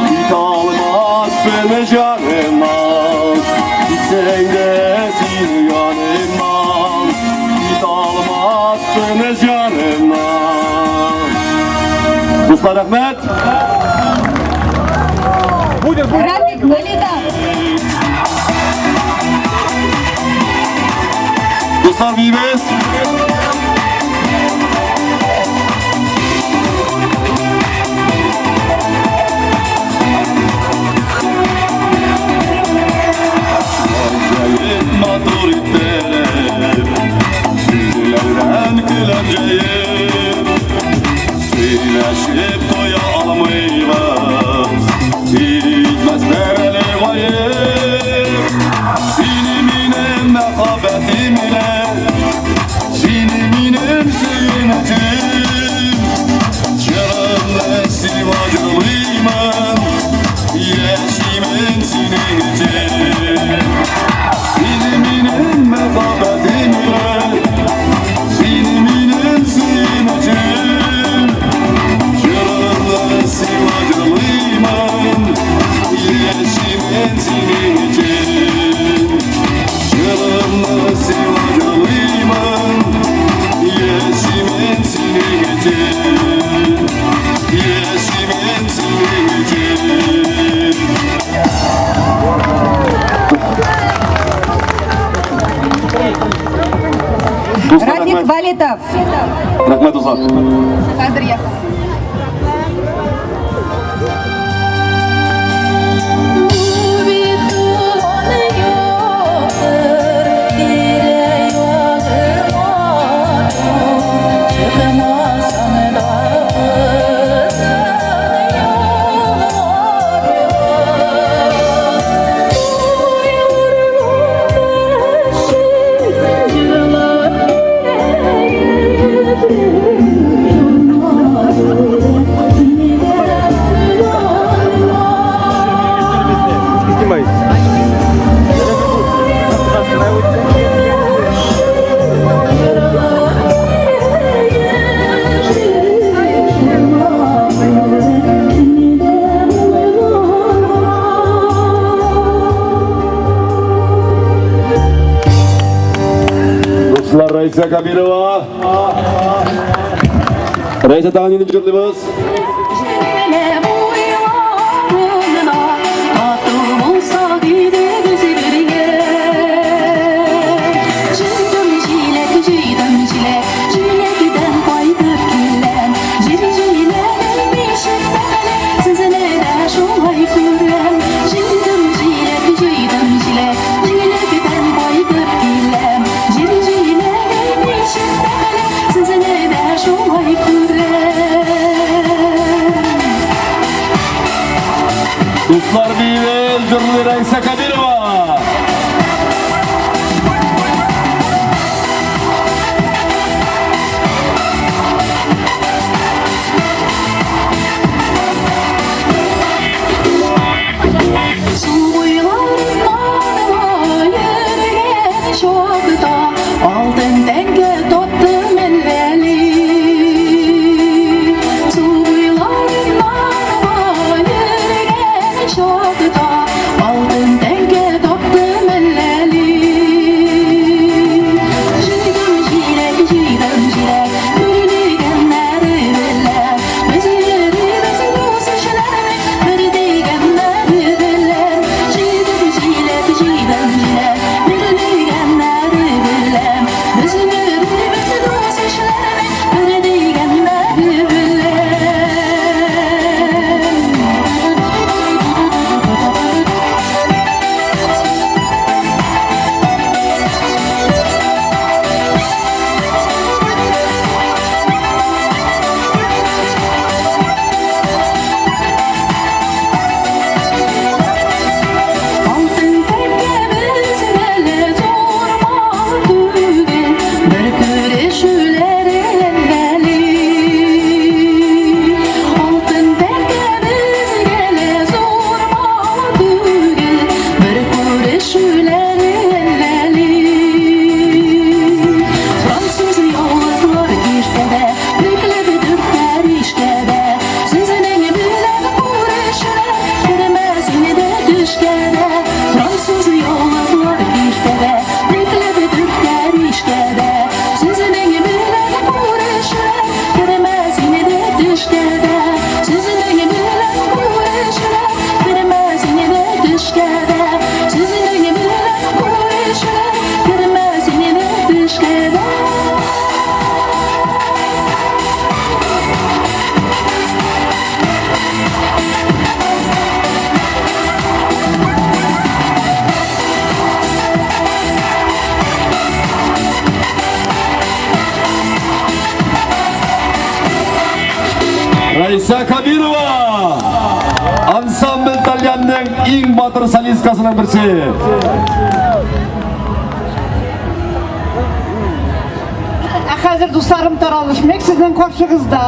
git almazsın canımdan. Gitsen de seni yanımdan, git almazsın canımdan. Dostlar rahmet. Рафик Валитов. Dostlar biyiz. Matur ittirip, sizlerden külemceyim. Söyleşip toya almayız, bitmezler elvayım. Seni minem məhəbbətim ile, seni minem söyünəcəm. Canımla sivacılıyım, yaşimim senin için. Seni minem məhəbbətim ile, Дуслар, Рафик рәхмәт. Валитов. Рәхмәт, дуслар. Хәзер ясап. Снимай. Дуслар, Раиса Кабирова. Раиса тагын инде җырлыйбыз. Дуслар, биебез, җырлый Раиса Кабирова. Алтын тәңкә тоттым әлләли. Су буйларыннан йөргән чакта Алтын тәңкә тоттым әлләли. Җыйдым җиләк, җыйдым җиләк, бөрлегәннәре белән. Без йөрибез дус ишләрнең бер дигәннәре белән. Җыйдым җиләк, җыйдым җиләк, бөрлегәннәре белән. Без йөрибез дус ишләрнең бер дигәннәре белән. Алтын тәңкә безгә лә зур мал түгел, бер күрешүләре әлләли. Алтын тәңкә безгә лә зур мал түгел, бер күрешүләре әлләли. Француз яулыклар иртәдә, бөкләп дүртләр ишкәдә, сезнең белән күрешүләр кермәс инде төшкә дә. Француз яулыклар иртәдә, бөкләп дүртләр ишкәдә, сезнең белән күрешүләр кермәс инде төшкә дә. Сезнең белән күрешүләр кермәс инде төшкә дә. Сезнең белән күрешүләр кермәс инде төшкә дә. Раиса Кабирова! Ансамбль Тальянның иң батыр солисткасының берсе. Ә хәзер, дусларым, таралышмыйк. Сезнең каршыгызда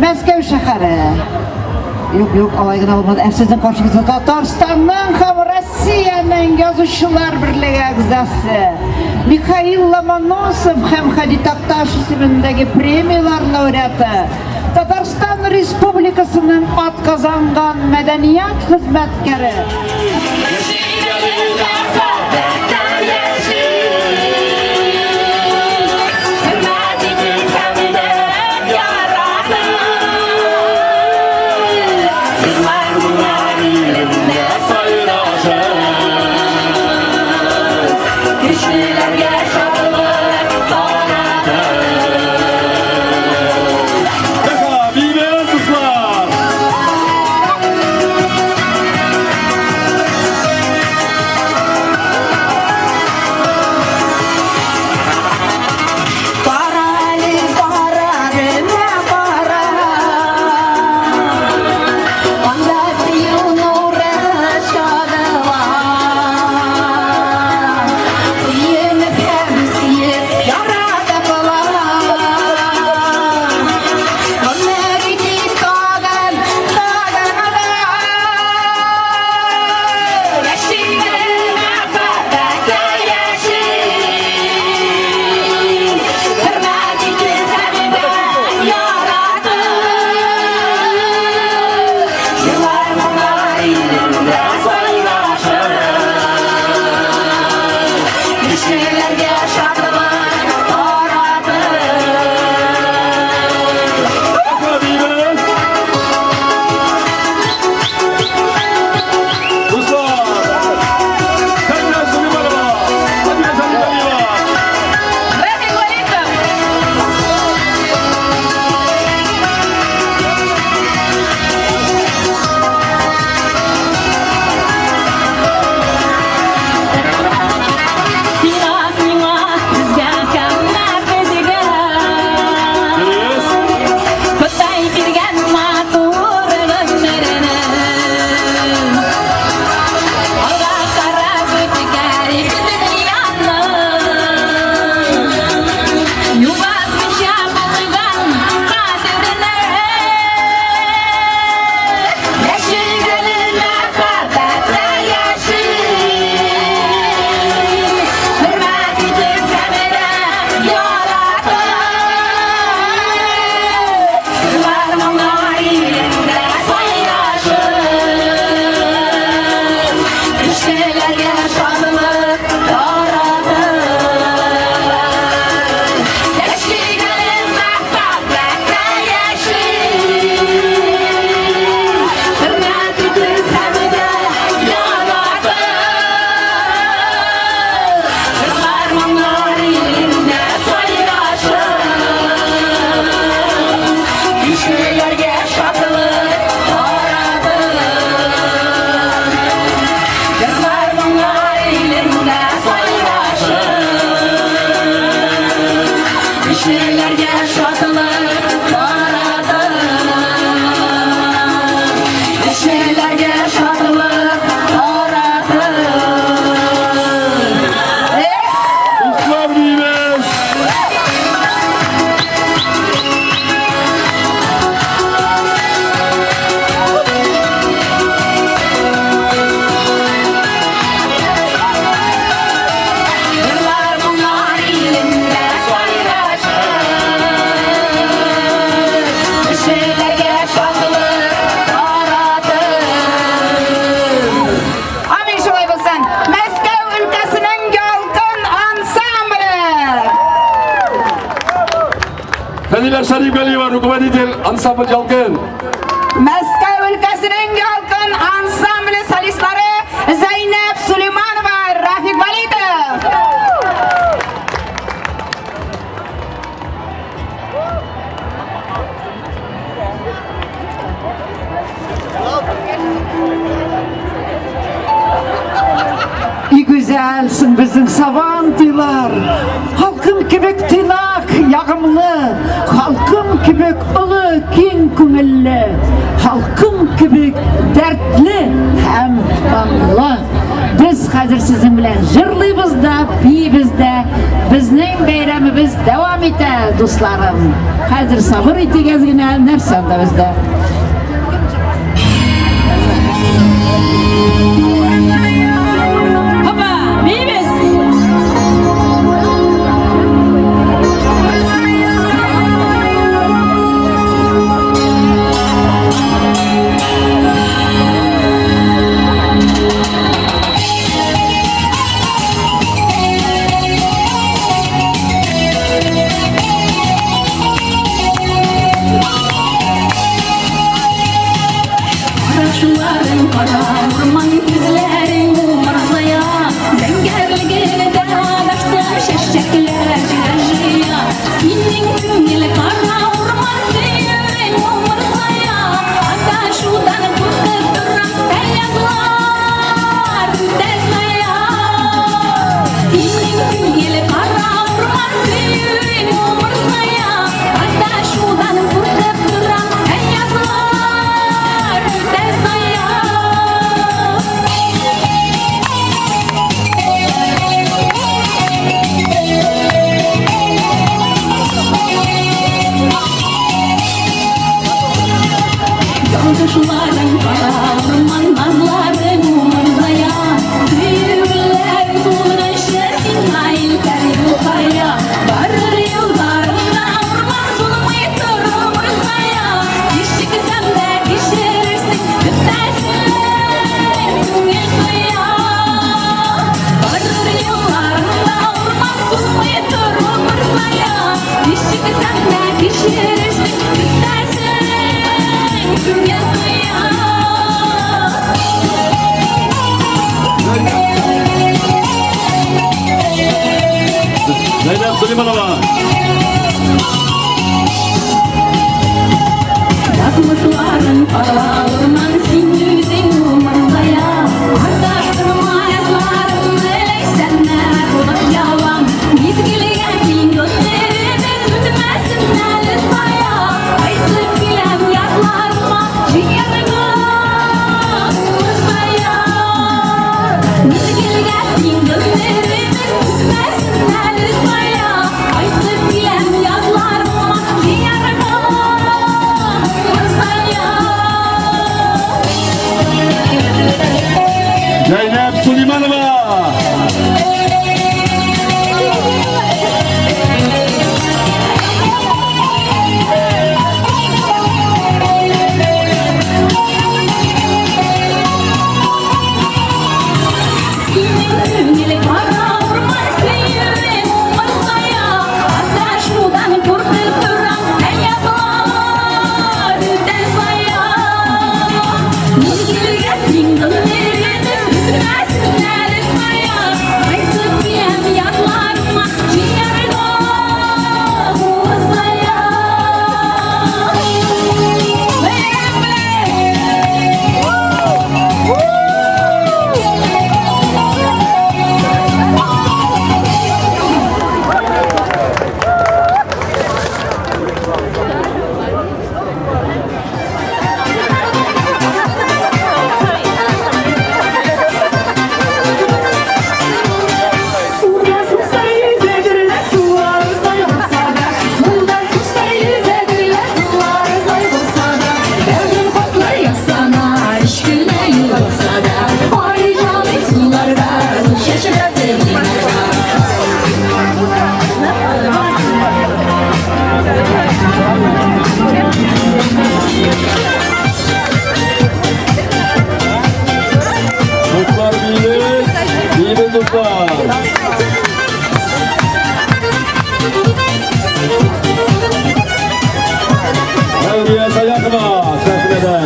Мәскәү шәһәре. Юк, юк, алай гына булмады. Ә сезнең каршыгызда Татарстанның һәм Россиянең язучылар берлеге әгъзасы Михаил Ломоносов һәм Һади Такташ исемендәге премияләр лауреаты, Татарстан Республикасының атказанган мәдәният хезмәткәре. Кешеләргә шатлык таратып. Биибез, дуслар! Кара әле, кара гына кара, Анда сөю нуры чагыла. Сөенеп һәм сөеп яратып ала. Гомер итик тагын, тагын да. Яши мәхәббәттә яши. Хөрмәт итеп һәм дә яратып. Җырлар моңнар илендә сайрашып. Кешеләргә шатлык таратып. Биибез! Дуслар! Сәлия Сулейманова! Сәлия Шәрифгалиева! Рафик Валитов! Сиңа, миңа, безгә һәм безгә. Дөрес! Ходай биргән матур гомерне Алга карап үткәрик дөньяны. Югалтмыйча булган кадерне. Яши гел мәхәббәттә яши. Хөрмәт итеп һәм дә яратып. Җырлар моңнар илендә сайрашып. Кешеләргә шатлык таратып. Яши гел мәхәббәттә яши. Хөрмәт итеп һәм дә яратып. Җырлар моңнар илендә сайрашып. Кешеләргә шатлык таратып. Җырлар моңнар илендә сайрашып. Кешеләргә шатлык таратып. Кешеләргә шатлык таратып. Дуслар, биибез! Җырлар моңнар илендә сайрашып. Кешеләргә шатлык таратып. Амин, шулай булсын. Мәскәү өлкәсенең Ялкын ансамбле. Фәнилә Шәрифгалиева, руководитель ансамбль Ялкын. Мәскәү өлкәсенең Ялкын ансамбле солистлары Зәйнәб Сулейманова, Рафик Валитов. И гүзәлсең безнең Сабан туйлар. Халкым кебек тыйнак, ягымлы, халкым кебек олы, киң күңелле, халкым кебек дәртле һәм моңлы. Без хәзер сезнең белән җырлыйбыз да, биибез дә. Безнең бәйрәмебез дәвам итә, дусларым. Хәзер сабыр итегез генә, нәрсә анда бездә? Хопа, биибез! Карашларың кара урман. Сулейманова. Язмышларын кара урман, син үзең умырзая. Адаштырма язларымны, ләйсәннәр булып явам. Мизгелгә тиң гомеребез үтмәсен әле зая. Кайтып киләм ятларыма, җыярга умырзая. Мизгелгә тиң гомеребез үтмәсен әле зая. Кайтып киләм ятларыма, җыярга умырзая. Зәйнәп Сулейманова. Синең күңел кара урман, сөюең умырзая. Адашудан куркып торам, ә язлар үтә зая. Мизгелгә тиң гомеребез үтмәсен әле зая. Кайтып киләм ятларыма, җыярга умырзая. Бәйрәм белән! Суда сусай йөзәдерләр, сулары сай булса да. Суда сусай йөзәдерләр, сулары сай булса да. Дәүдем хатлар язсана, өч кенә юл булса да. Ай, җаный суларда, су чәчрәтеп уйнарга. Дуслар, биибез. Биибез, дуслар. Мәүлия Саяхова сәхнәдә.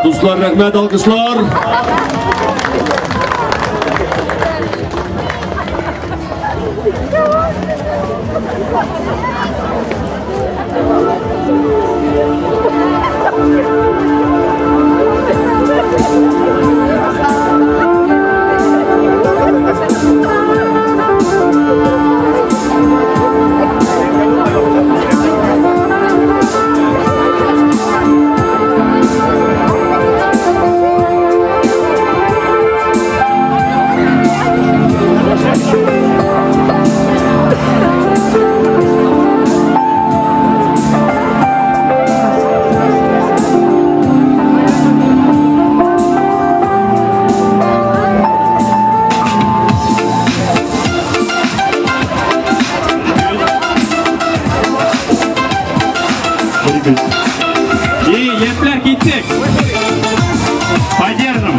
Дуслар, рәхмәт, алкышлар. И яшьләр, киттек. Поддержим.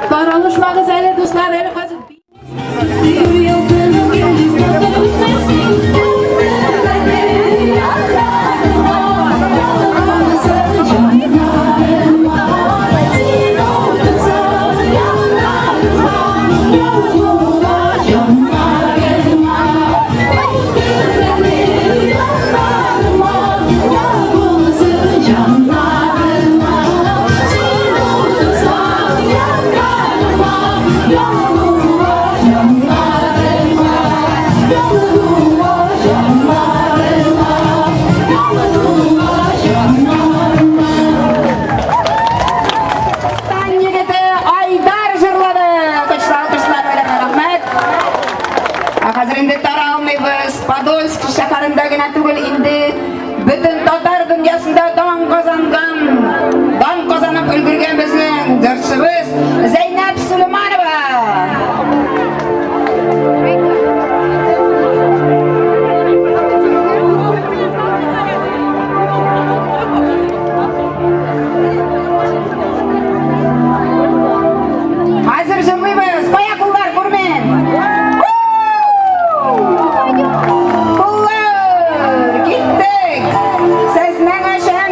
Таралышмагыз әле, дуслар, әле хәзер. Татарстан егете Айдар җырлады. Алкышлар, алкышлар белән рәхмәт. Ә хәзер инде таралмыйбыз. Подольск шәһәрендә генә түгел, инде бөтен татар дөньясында дан казанган, дан казанып өлгергән безнең җырчыбыз Зәйнәб Сөләйманова. Хәзер җырлыйбыз. Кая куллар, күрмим. Куллар, киттек. Сезнең өчен.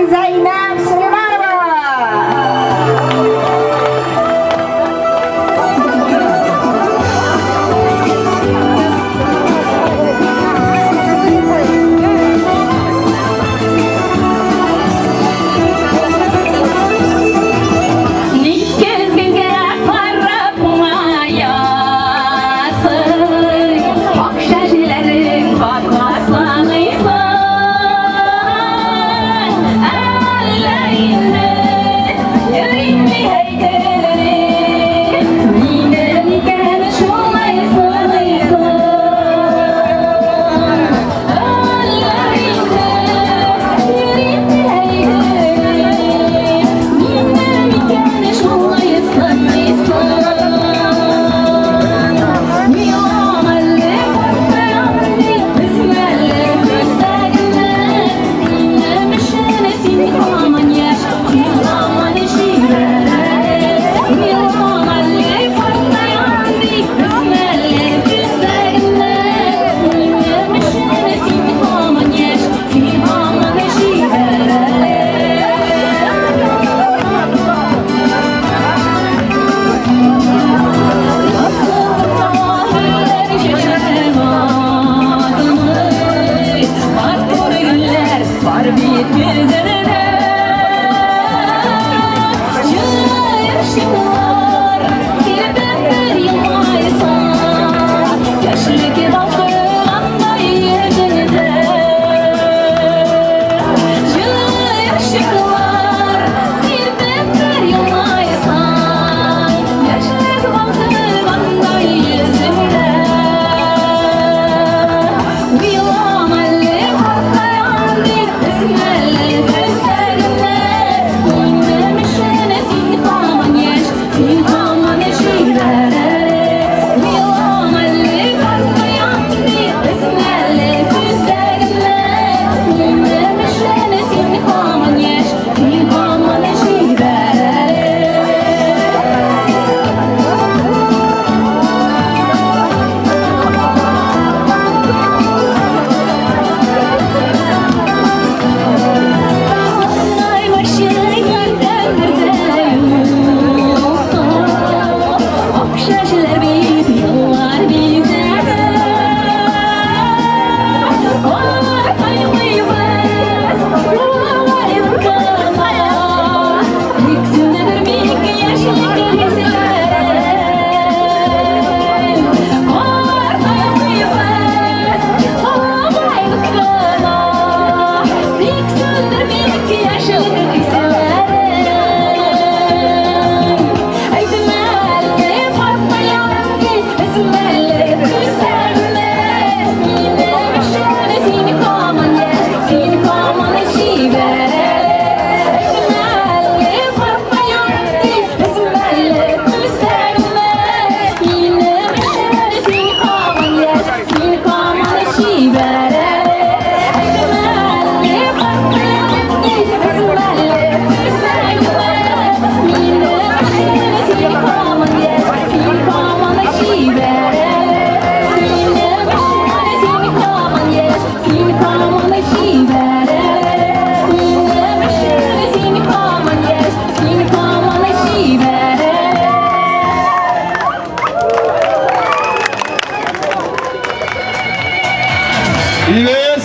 Биибез.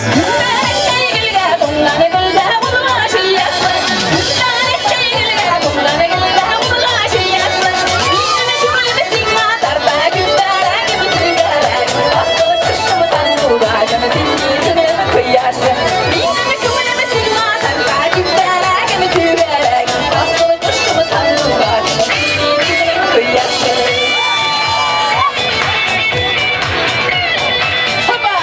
Хопа!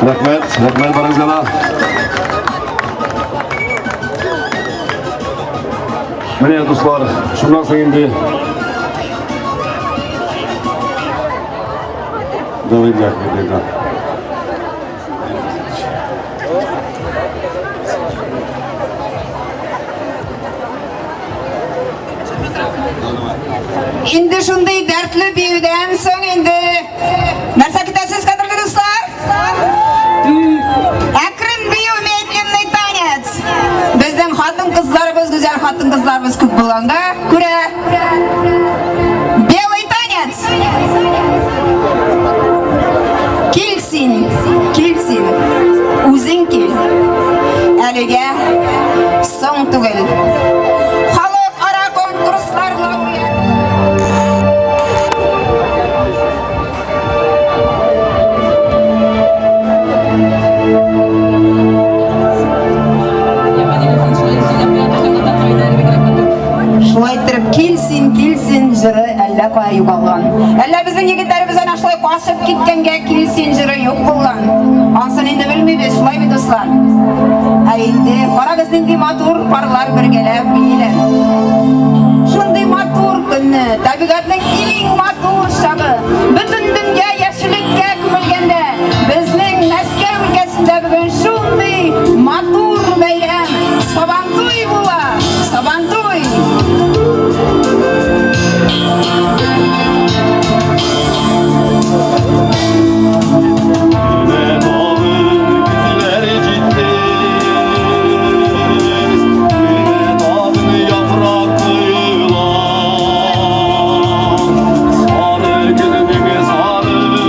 Рәхмәт, рәхмәт барыгызга да. Менә, дуслар, шуннан соң инде Давай, да. Инде шундый дәртле биюдән соң инде нәрсә көтәсез, кадерле дуслар? Әкрен бию, медленный танец. Безнең хатын-кызларыбыз, гүзәл хатын-кызларыбыз күп булганга күрә, белый танец. Кил син, кил син, үзең кил. Әлегә соң түгел. Халыкара конкурслар лауреаты. Шулай иттереп, кил син, кил син җыры әллә кая югалган. Әллә безнең егетләребез әнә шулай качып киткәнгә кил син җыры юк булган. Ансын инде белмибез, шулай бит, дуслар? Ә инде карагыз, нинди матур парлар бергәләп бииләр. Шундый матур көнне, табигатьнең иң матур чагы, бөтен дөнья яшеллеккә күмелгәндә, безнең Мәскәү өлкәсендә бүген шундый матур бәйрәм, Сабантуй була! Сабантуй! Сары гөлнең сары.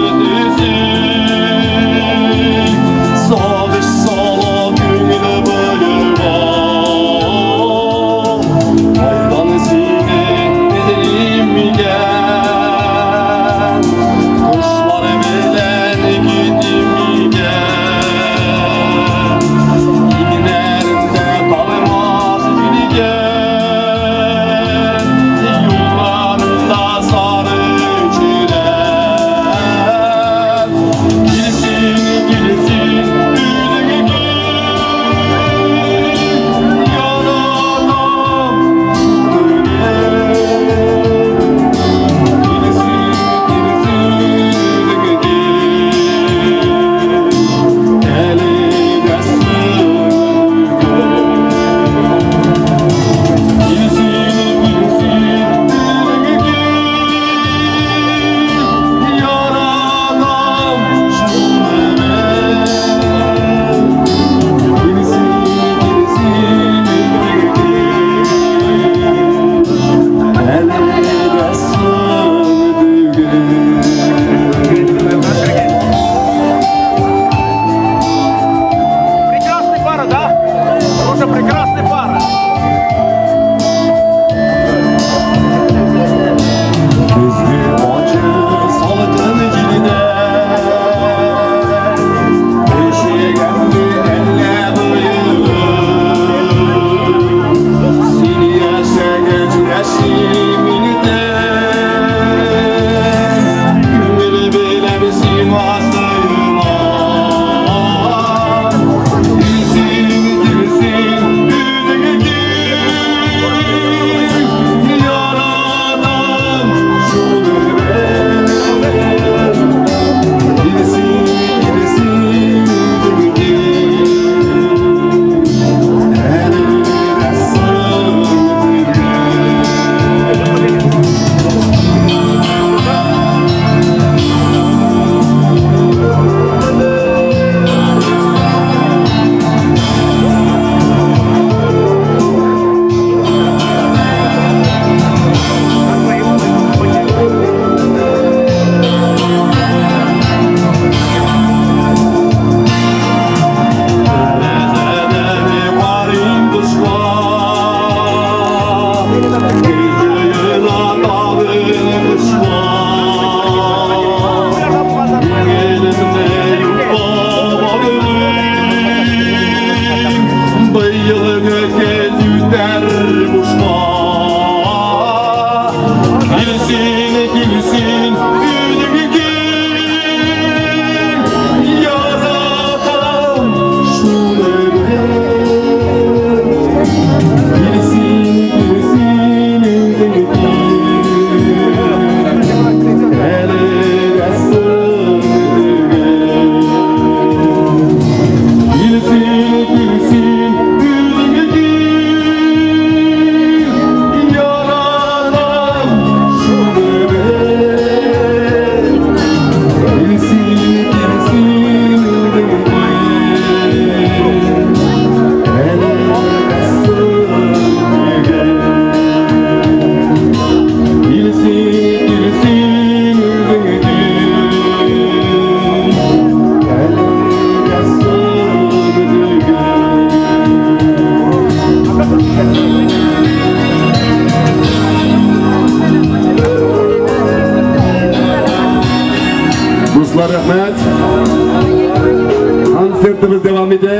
Концертыбыз дәвам итә.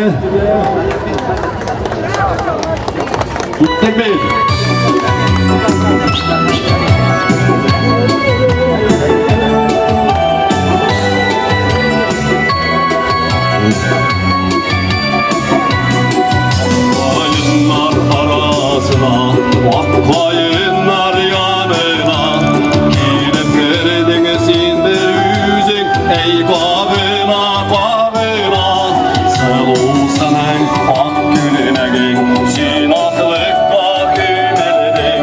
Киттек без. Каеннар арасына, ак каеннар янына килеп кердең син бер үзең, әй кабына, кабына. Сылу ак күлмәгең, син аклыкка күмелдең.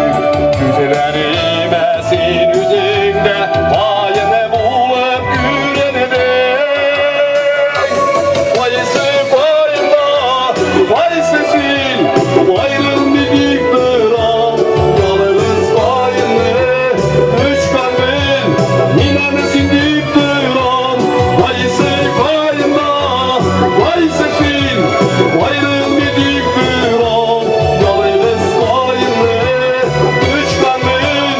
Күзләремә син үзең дә каен булып күрендең. Кайсы каенда, кайсы син, аерылмый тик торам. Ялгыз каенны кочканмын, мин аны син дип торам. Кайсы каенда, кайсы син, аерылмый тик торам. Ялгыз каенны кочканмын,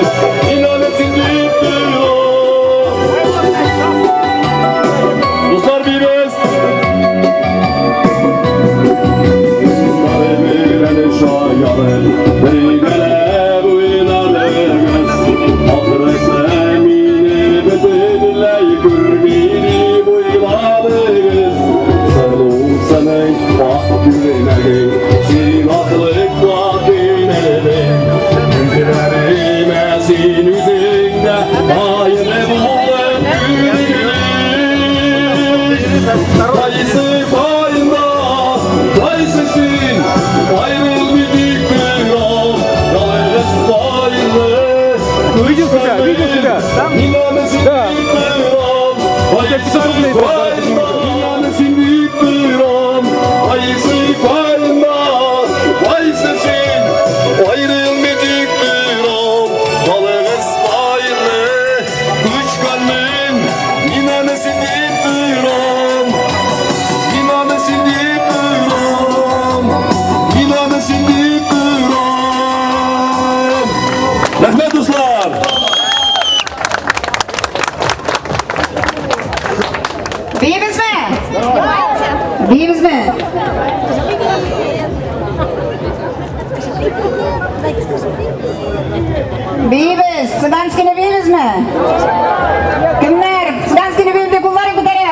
мин аны син дип торам. Дуслар, биибез! Бергәләп уйнадыгыз, ахрысы мине бөтенләй күрми дип уйладыгыз. Сылу синең ак күлмәгең, син аклыкка күмелдең. Күзләремә син үзең дә каен булып күрендең. Кайсы каенда, кайсы син, аерылмый тик торам. Ялгыз каенны Видел себя, видел себя. Там? Мин аны син Да. дип торам. Вот я 500 рублей Кайсы мин аны син дип торам. Кайсы каенда, кайсы син, аерылмый тик торам. Ялгыз каенны кочканмын, мин аны син дип торам. Мин аны син дип торам. Мин аны син дип торам. Рәхмәт, дуслар! Биибезме? Биибезме? Биибез. Цыганскийны биибезме? Кемнәр? Цыганскийны биим дип кулларын күтәрә.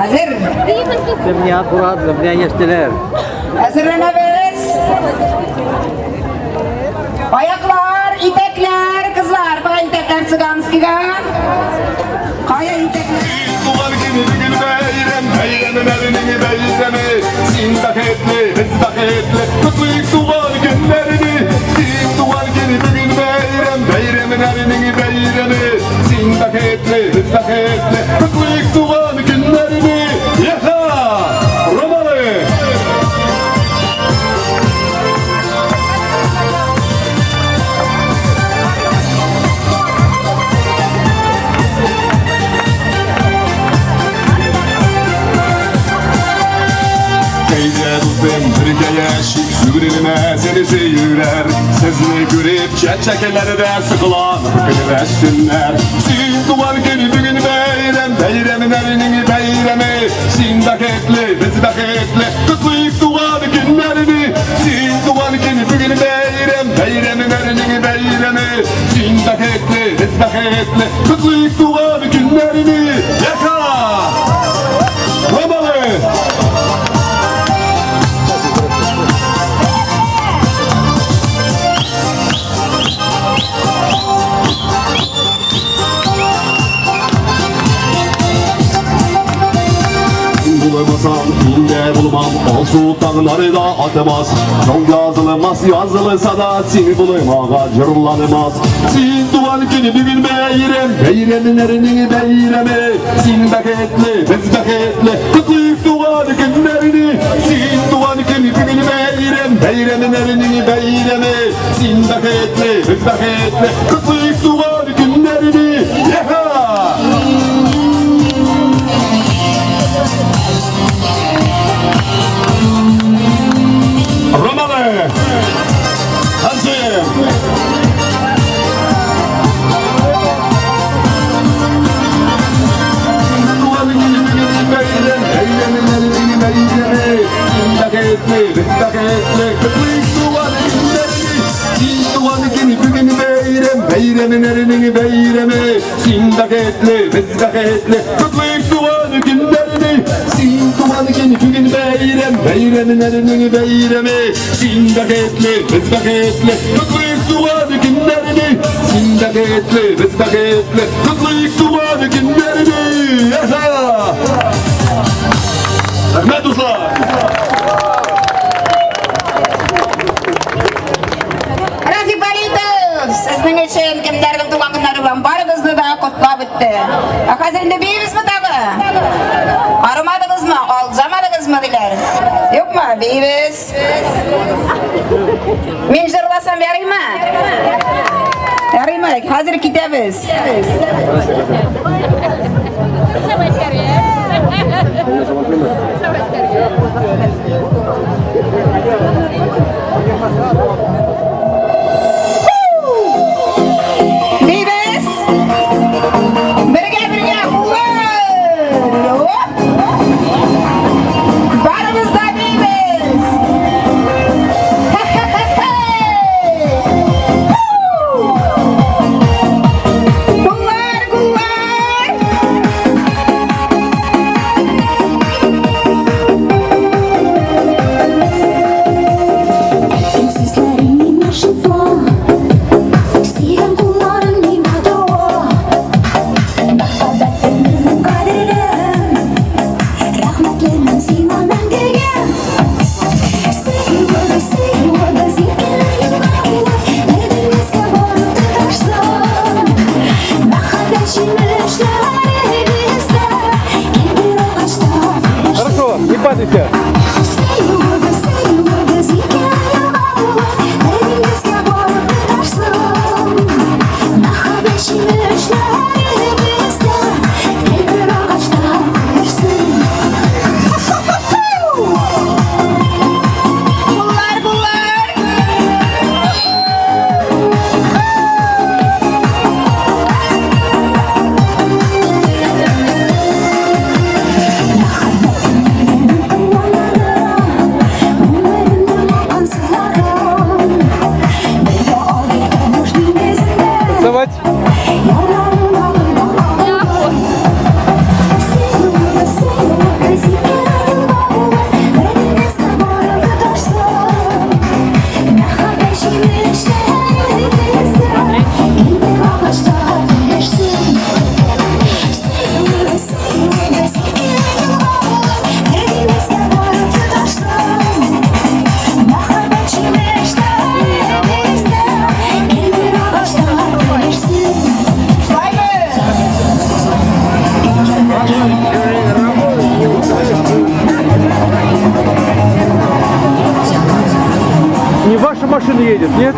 Әзер? Меня аккуратно, меня яшьтеләр. Әзерләнәбез. Аяклар, итәкләр, кызлар, кая итәкләр цыганскийга? Кая итәкләр? Туган көне бүген бәйрәм, бәйрәмнәрнең бәйрәме. Син бәхетле, без бәхетле, котлыйк туган көннәрне. Син туган көне бүген бәйрәм, бәйрәмнәрнең бәйрәме. Син бәхетле, без бәхетле, котлыйк туган көннәрне. Яха! Романы! Teyze dostum бергә яшик, сүгрелмә сине сөюләр. Сезне күреп чәчәкләр дә сыгыланып көләшсеннәр. Син туган көне бүген бәйрәм, бәйрәмнәрнең бәйрәме. Син бәхетле, без бәхетле, котлыйк туган көннәрне. Син туган көне бүген бәйрәм, бәйрәмнәрнең бәйрәме. Син бәхетле, без бәхетле, котлыйк туган көннәрне. Яха! Романы! Bulmasam inde bulmam, Alsu tаңнары да атмас. Жол yazılmaz, yazılsa da seni bulmağa cırlanmaz. Син туган көне бүген бәйрәм, бәйрәмнәрнең бәйрәме. Син бәхетле, без бәхетле, котлыйк туган көннәрне. Син туган көне бүген бәйрәм, бәйрәмнәрнең бәйрәме. Син бәхетле, без бәхетле, котлыйк туган көннәрне. Яха! Романы! Танцуем! бәхетле, без бәхетле, котлыйк туган көннәрне. Син туган көн бүген бәйрәм, бәйрәмнәрнең бәйрәме. Син бәхетле, без бәхетле, котлыйк туган көннәрне. Син туган көн бүген бәйрәм, бәйрәмнәрнең бәйрәме. Син бәхетле, без бәхетле, котлыйк туган көннәрне. Син бәхетле, без бәхетле, котлыйк туган көннәрне. Аха! Рәхмәт, дуслар! Рафик Валитов, сезнең өчен кемнәрнең туган көннәре белән барыгызны да котлап үтте. Ә хәзер инде биибезме тагы? Арымадыгызмы, алҗамадыгызмы диләр. Юкмы? Биибез. Мин җырласам ярыймы? Ярыймы? Хәзер китәбез. Биибез! Бергә бергә куллар! Оп! Барыбыз да биибез! Куллар, куллар! Әйткән сүзләрең миңа шифа, Сөйгән кулларың миңа дәва. Мәхәббәтең минем кадерем, Рәхмәтлемен сиңа мәңгегә. Сөюебез, сөюебез иркенле елга булып, Бер диңгезгә барып тоташсын. Мәхәббәт җимешләре бездә, Гел бер агачта Хорошо, не падайте. Сөюебез, сөюебез иркенле елга булып, Бер диңгезгә барып тоташсын. Мәхәббәт җимешләре бездә, Гел бер агачта үссен. Куллар, куллар! Танцевать. Не ваша машина едет, нет?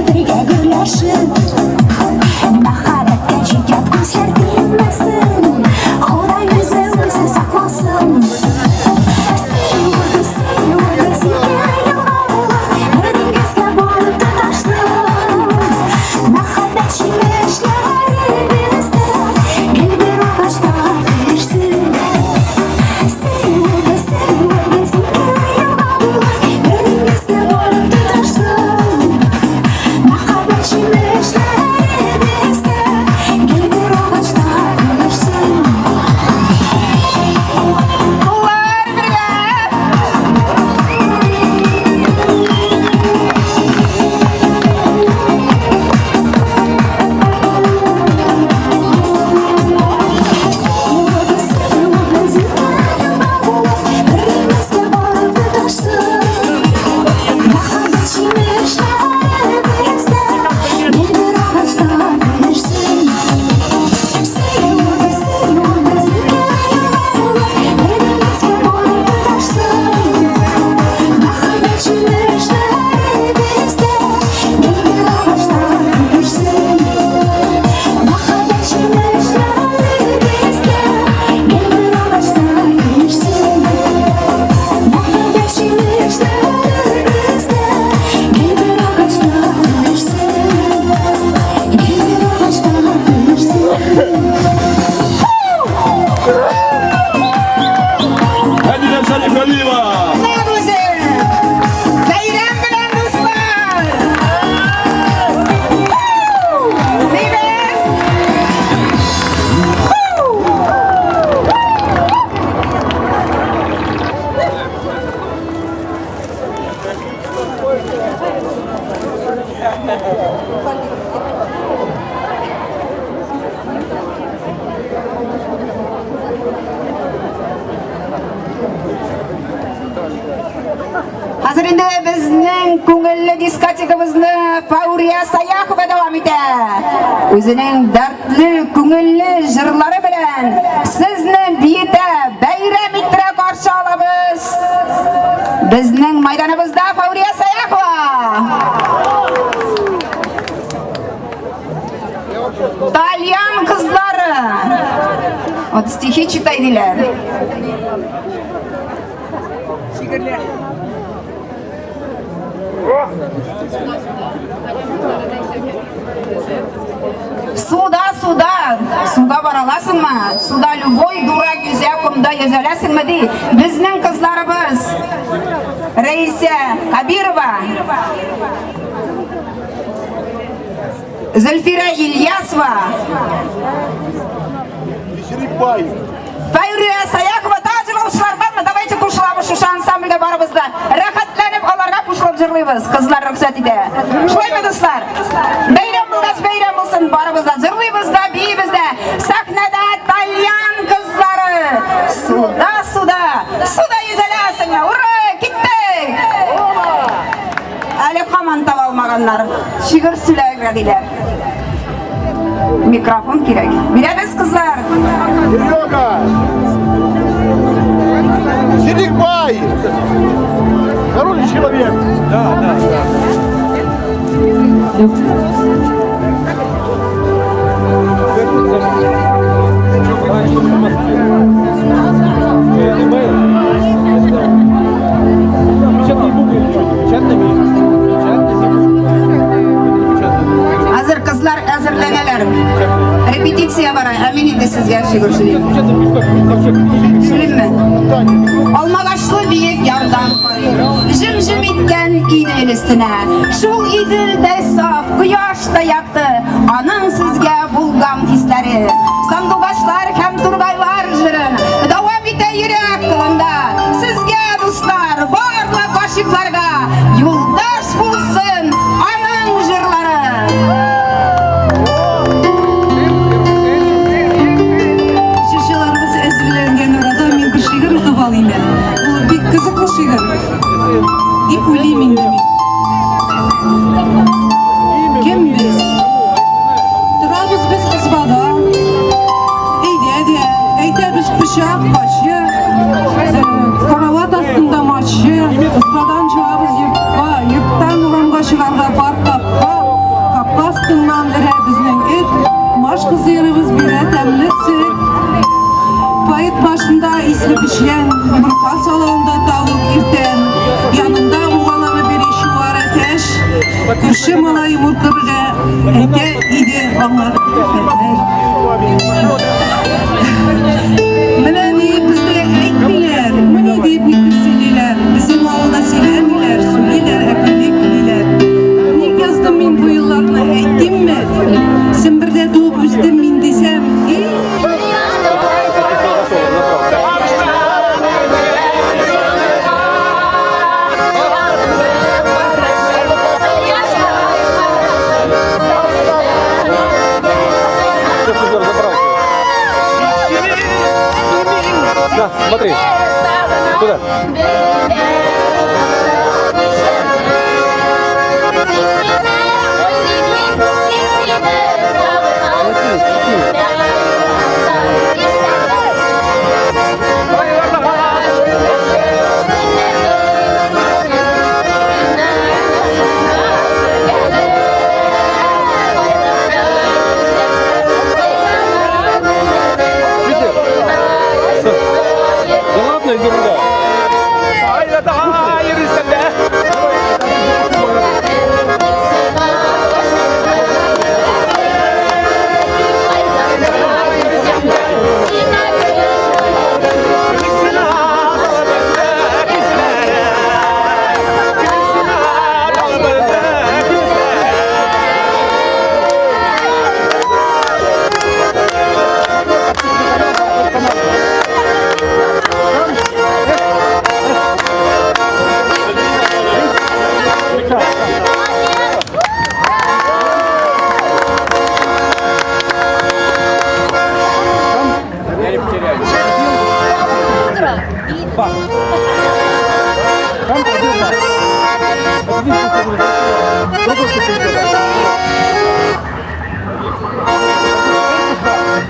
Бергә гөрләшеп, Мәхәббәткә чит-ят күзләр тимәсен. Ходай үзе Спасибо! Менә үзе! Бәйрәм белән, дуслар! Дибез! Хәзер инде безнең күңелле дискотекабызны Фаурия Саяхова дәвам итә. Үзенең дәртле, күңелле җырлары белән сезне биетә, бәйрәм иттерә каршы алабыз. Безнең майданыбызда Фаурия Саяхова. Тальян кызлары. Вот стихи читай диләр. Суда, суда, суда бара аласыңмы? Суда любой дурак йөзә, комда йөзә аласыңмы ди. Безнең кызларыбыз Рәисә Кабирова, Зөлфирә Ильясова, Фәйрия Саяхова тагы җырлаучылар бармы? Давайте кушылабыз шушы ансамбльгә барыбыз да. Рәхәтләнеп аларга кушылып җырлыйбыз. Кызлар рөхсәт итә. Шулаймы, дуслар? Бәйрәм булгач, бәйрәм булсын. Барыбыз да җырлыйбыз да, биибез дә. Сәхнәдә тальян кызлары. Суда, суда, суда йөзәләсеңме? Ура, киттек! Әле һаман таба алмаганнар. Шигырь сөйләргә диләр. Микрофон кирәк. Бирәбез, кызлар. Серега! Серикбай! Хороший человек! Да, да, да. Печатные буквы или что? Печатными? Печатными? Хәзер кызлар әзерләнәләр. Репетиция бара. Ә мин инде сезгә шигырь сөйлим. Сөйлимме? Алмагачлы биек ярдан карыйм. Җем-җем иткән Идел өстенә. Шул Иделдә саф, кояш та якты. Аның сезгә булган хисләре. Сандугачлар һәм тургайлар җырын дәвам итә йөрәк кылында. Сезгә, дуслар, барлык гашыйкларга юлдаш булсын аның җырлары. Җырчыларыбыз әзерләнгән арада мин бер шигырь укып алыйм әле. Ул бик кызыклы шигырь. Дип уйлыйм инде мин. Кем без? Торабыз без избада. Әйдә дә, әйтәбез пычак, качы, карават астында мачы, избадан чыгабыз йортка, йорттан урамга чыгарга бар капка, капка астыннан өрә безнең эт, Машка сыерыбыз бирә тәмле сөт. Поэт башында исле печән, йомырка салында тавык иртән. Янында угаланып йөри чуар әтәч. Күрше малай йомырка әйтә иде аңа хәтәр. Менә ни бездә әйтмиләр, менә дип никтер сөйлиләр. Безнең авылда сөйләмиләр, сөйлиләр, әкренлек диләр. Ник яздым мин бу юлларны, әйтимме? Сембердә туып үстем мин дисәм, и Да, смотри. Туда. Да ладно, ерунда.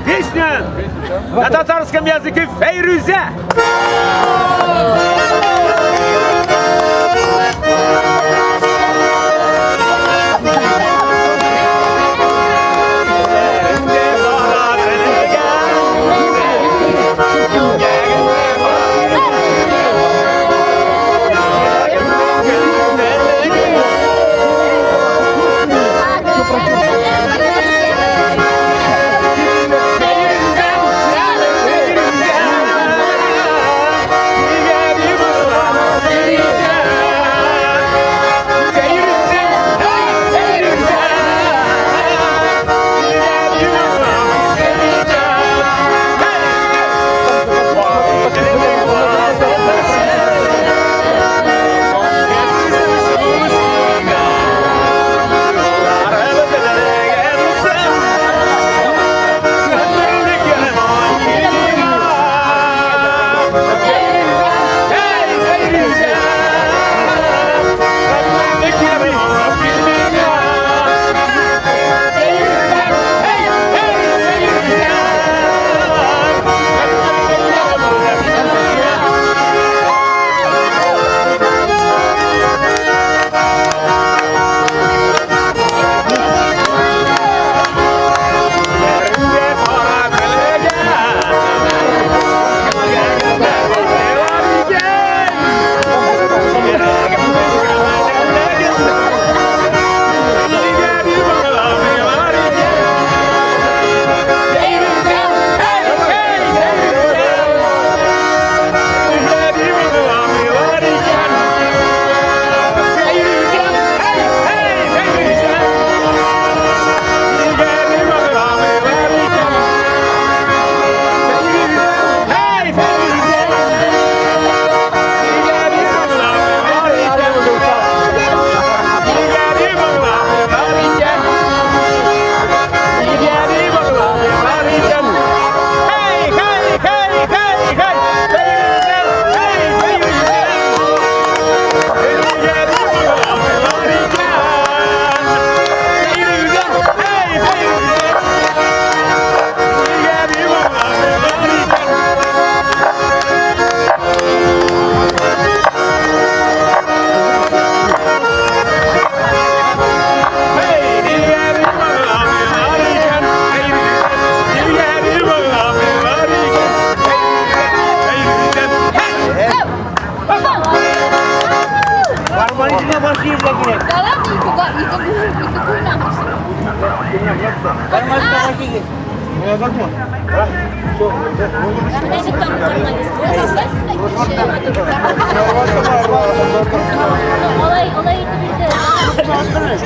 Песня на татарском языке «Фейрюзә».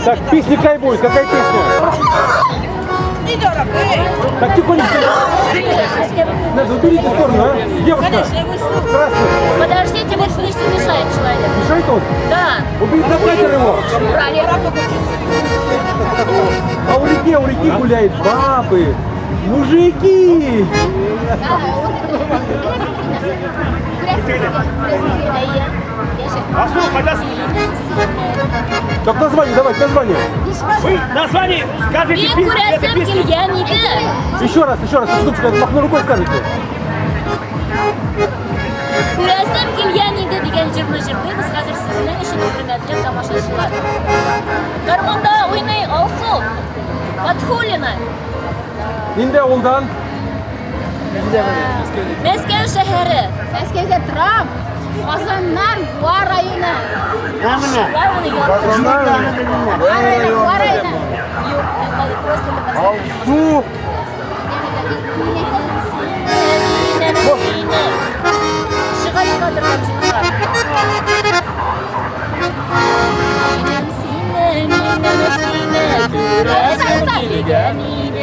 Так, песня какая будет? Какая песня? Так, тихонечко. Надо, уберите в сторону, а? Девушка. Здравствуйте. Подождите, вот пусть мешает человек. Мешает он? Да. Уберите на катер его. Убрали. А у реки гуляют бабы, мужики. Так, название, давайте, название. Вы название скажите. Еще раз, секундочку, махну рукой скажите. Күрәсем килгән иде дигән җырны җырлыйбыз хәзер сезнең өчен, хөрмәтле тамашачылар. Гармунда уйный Алсу Фатхуллина. Нинди авылдан? Мәскәү шәһәре. Мәскәүдә торам. Казаннан, Буа районы. Буа районы. Юк, мин просто Алсу. Минем сине, минем сине күрәсем килгән иде.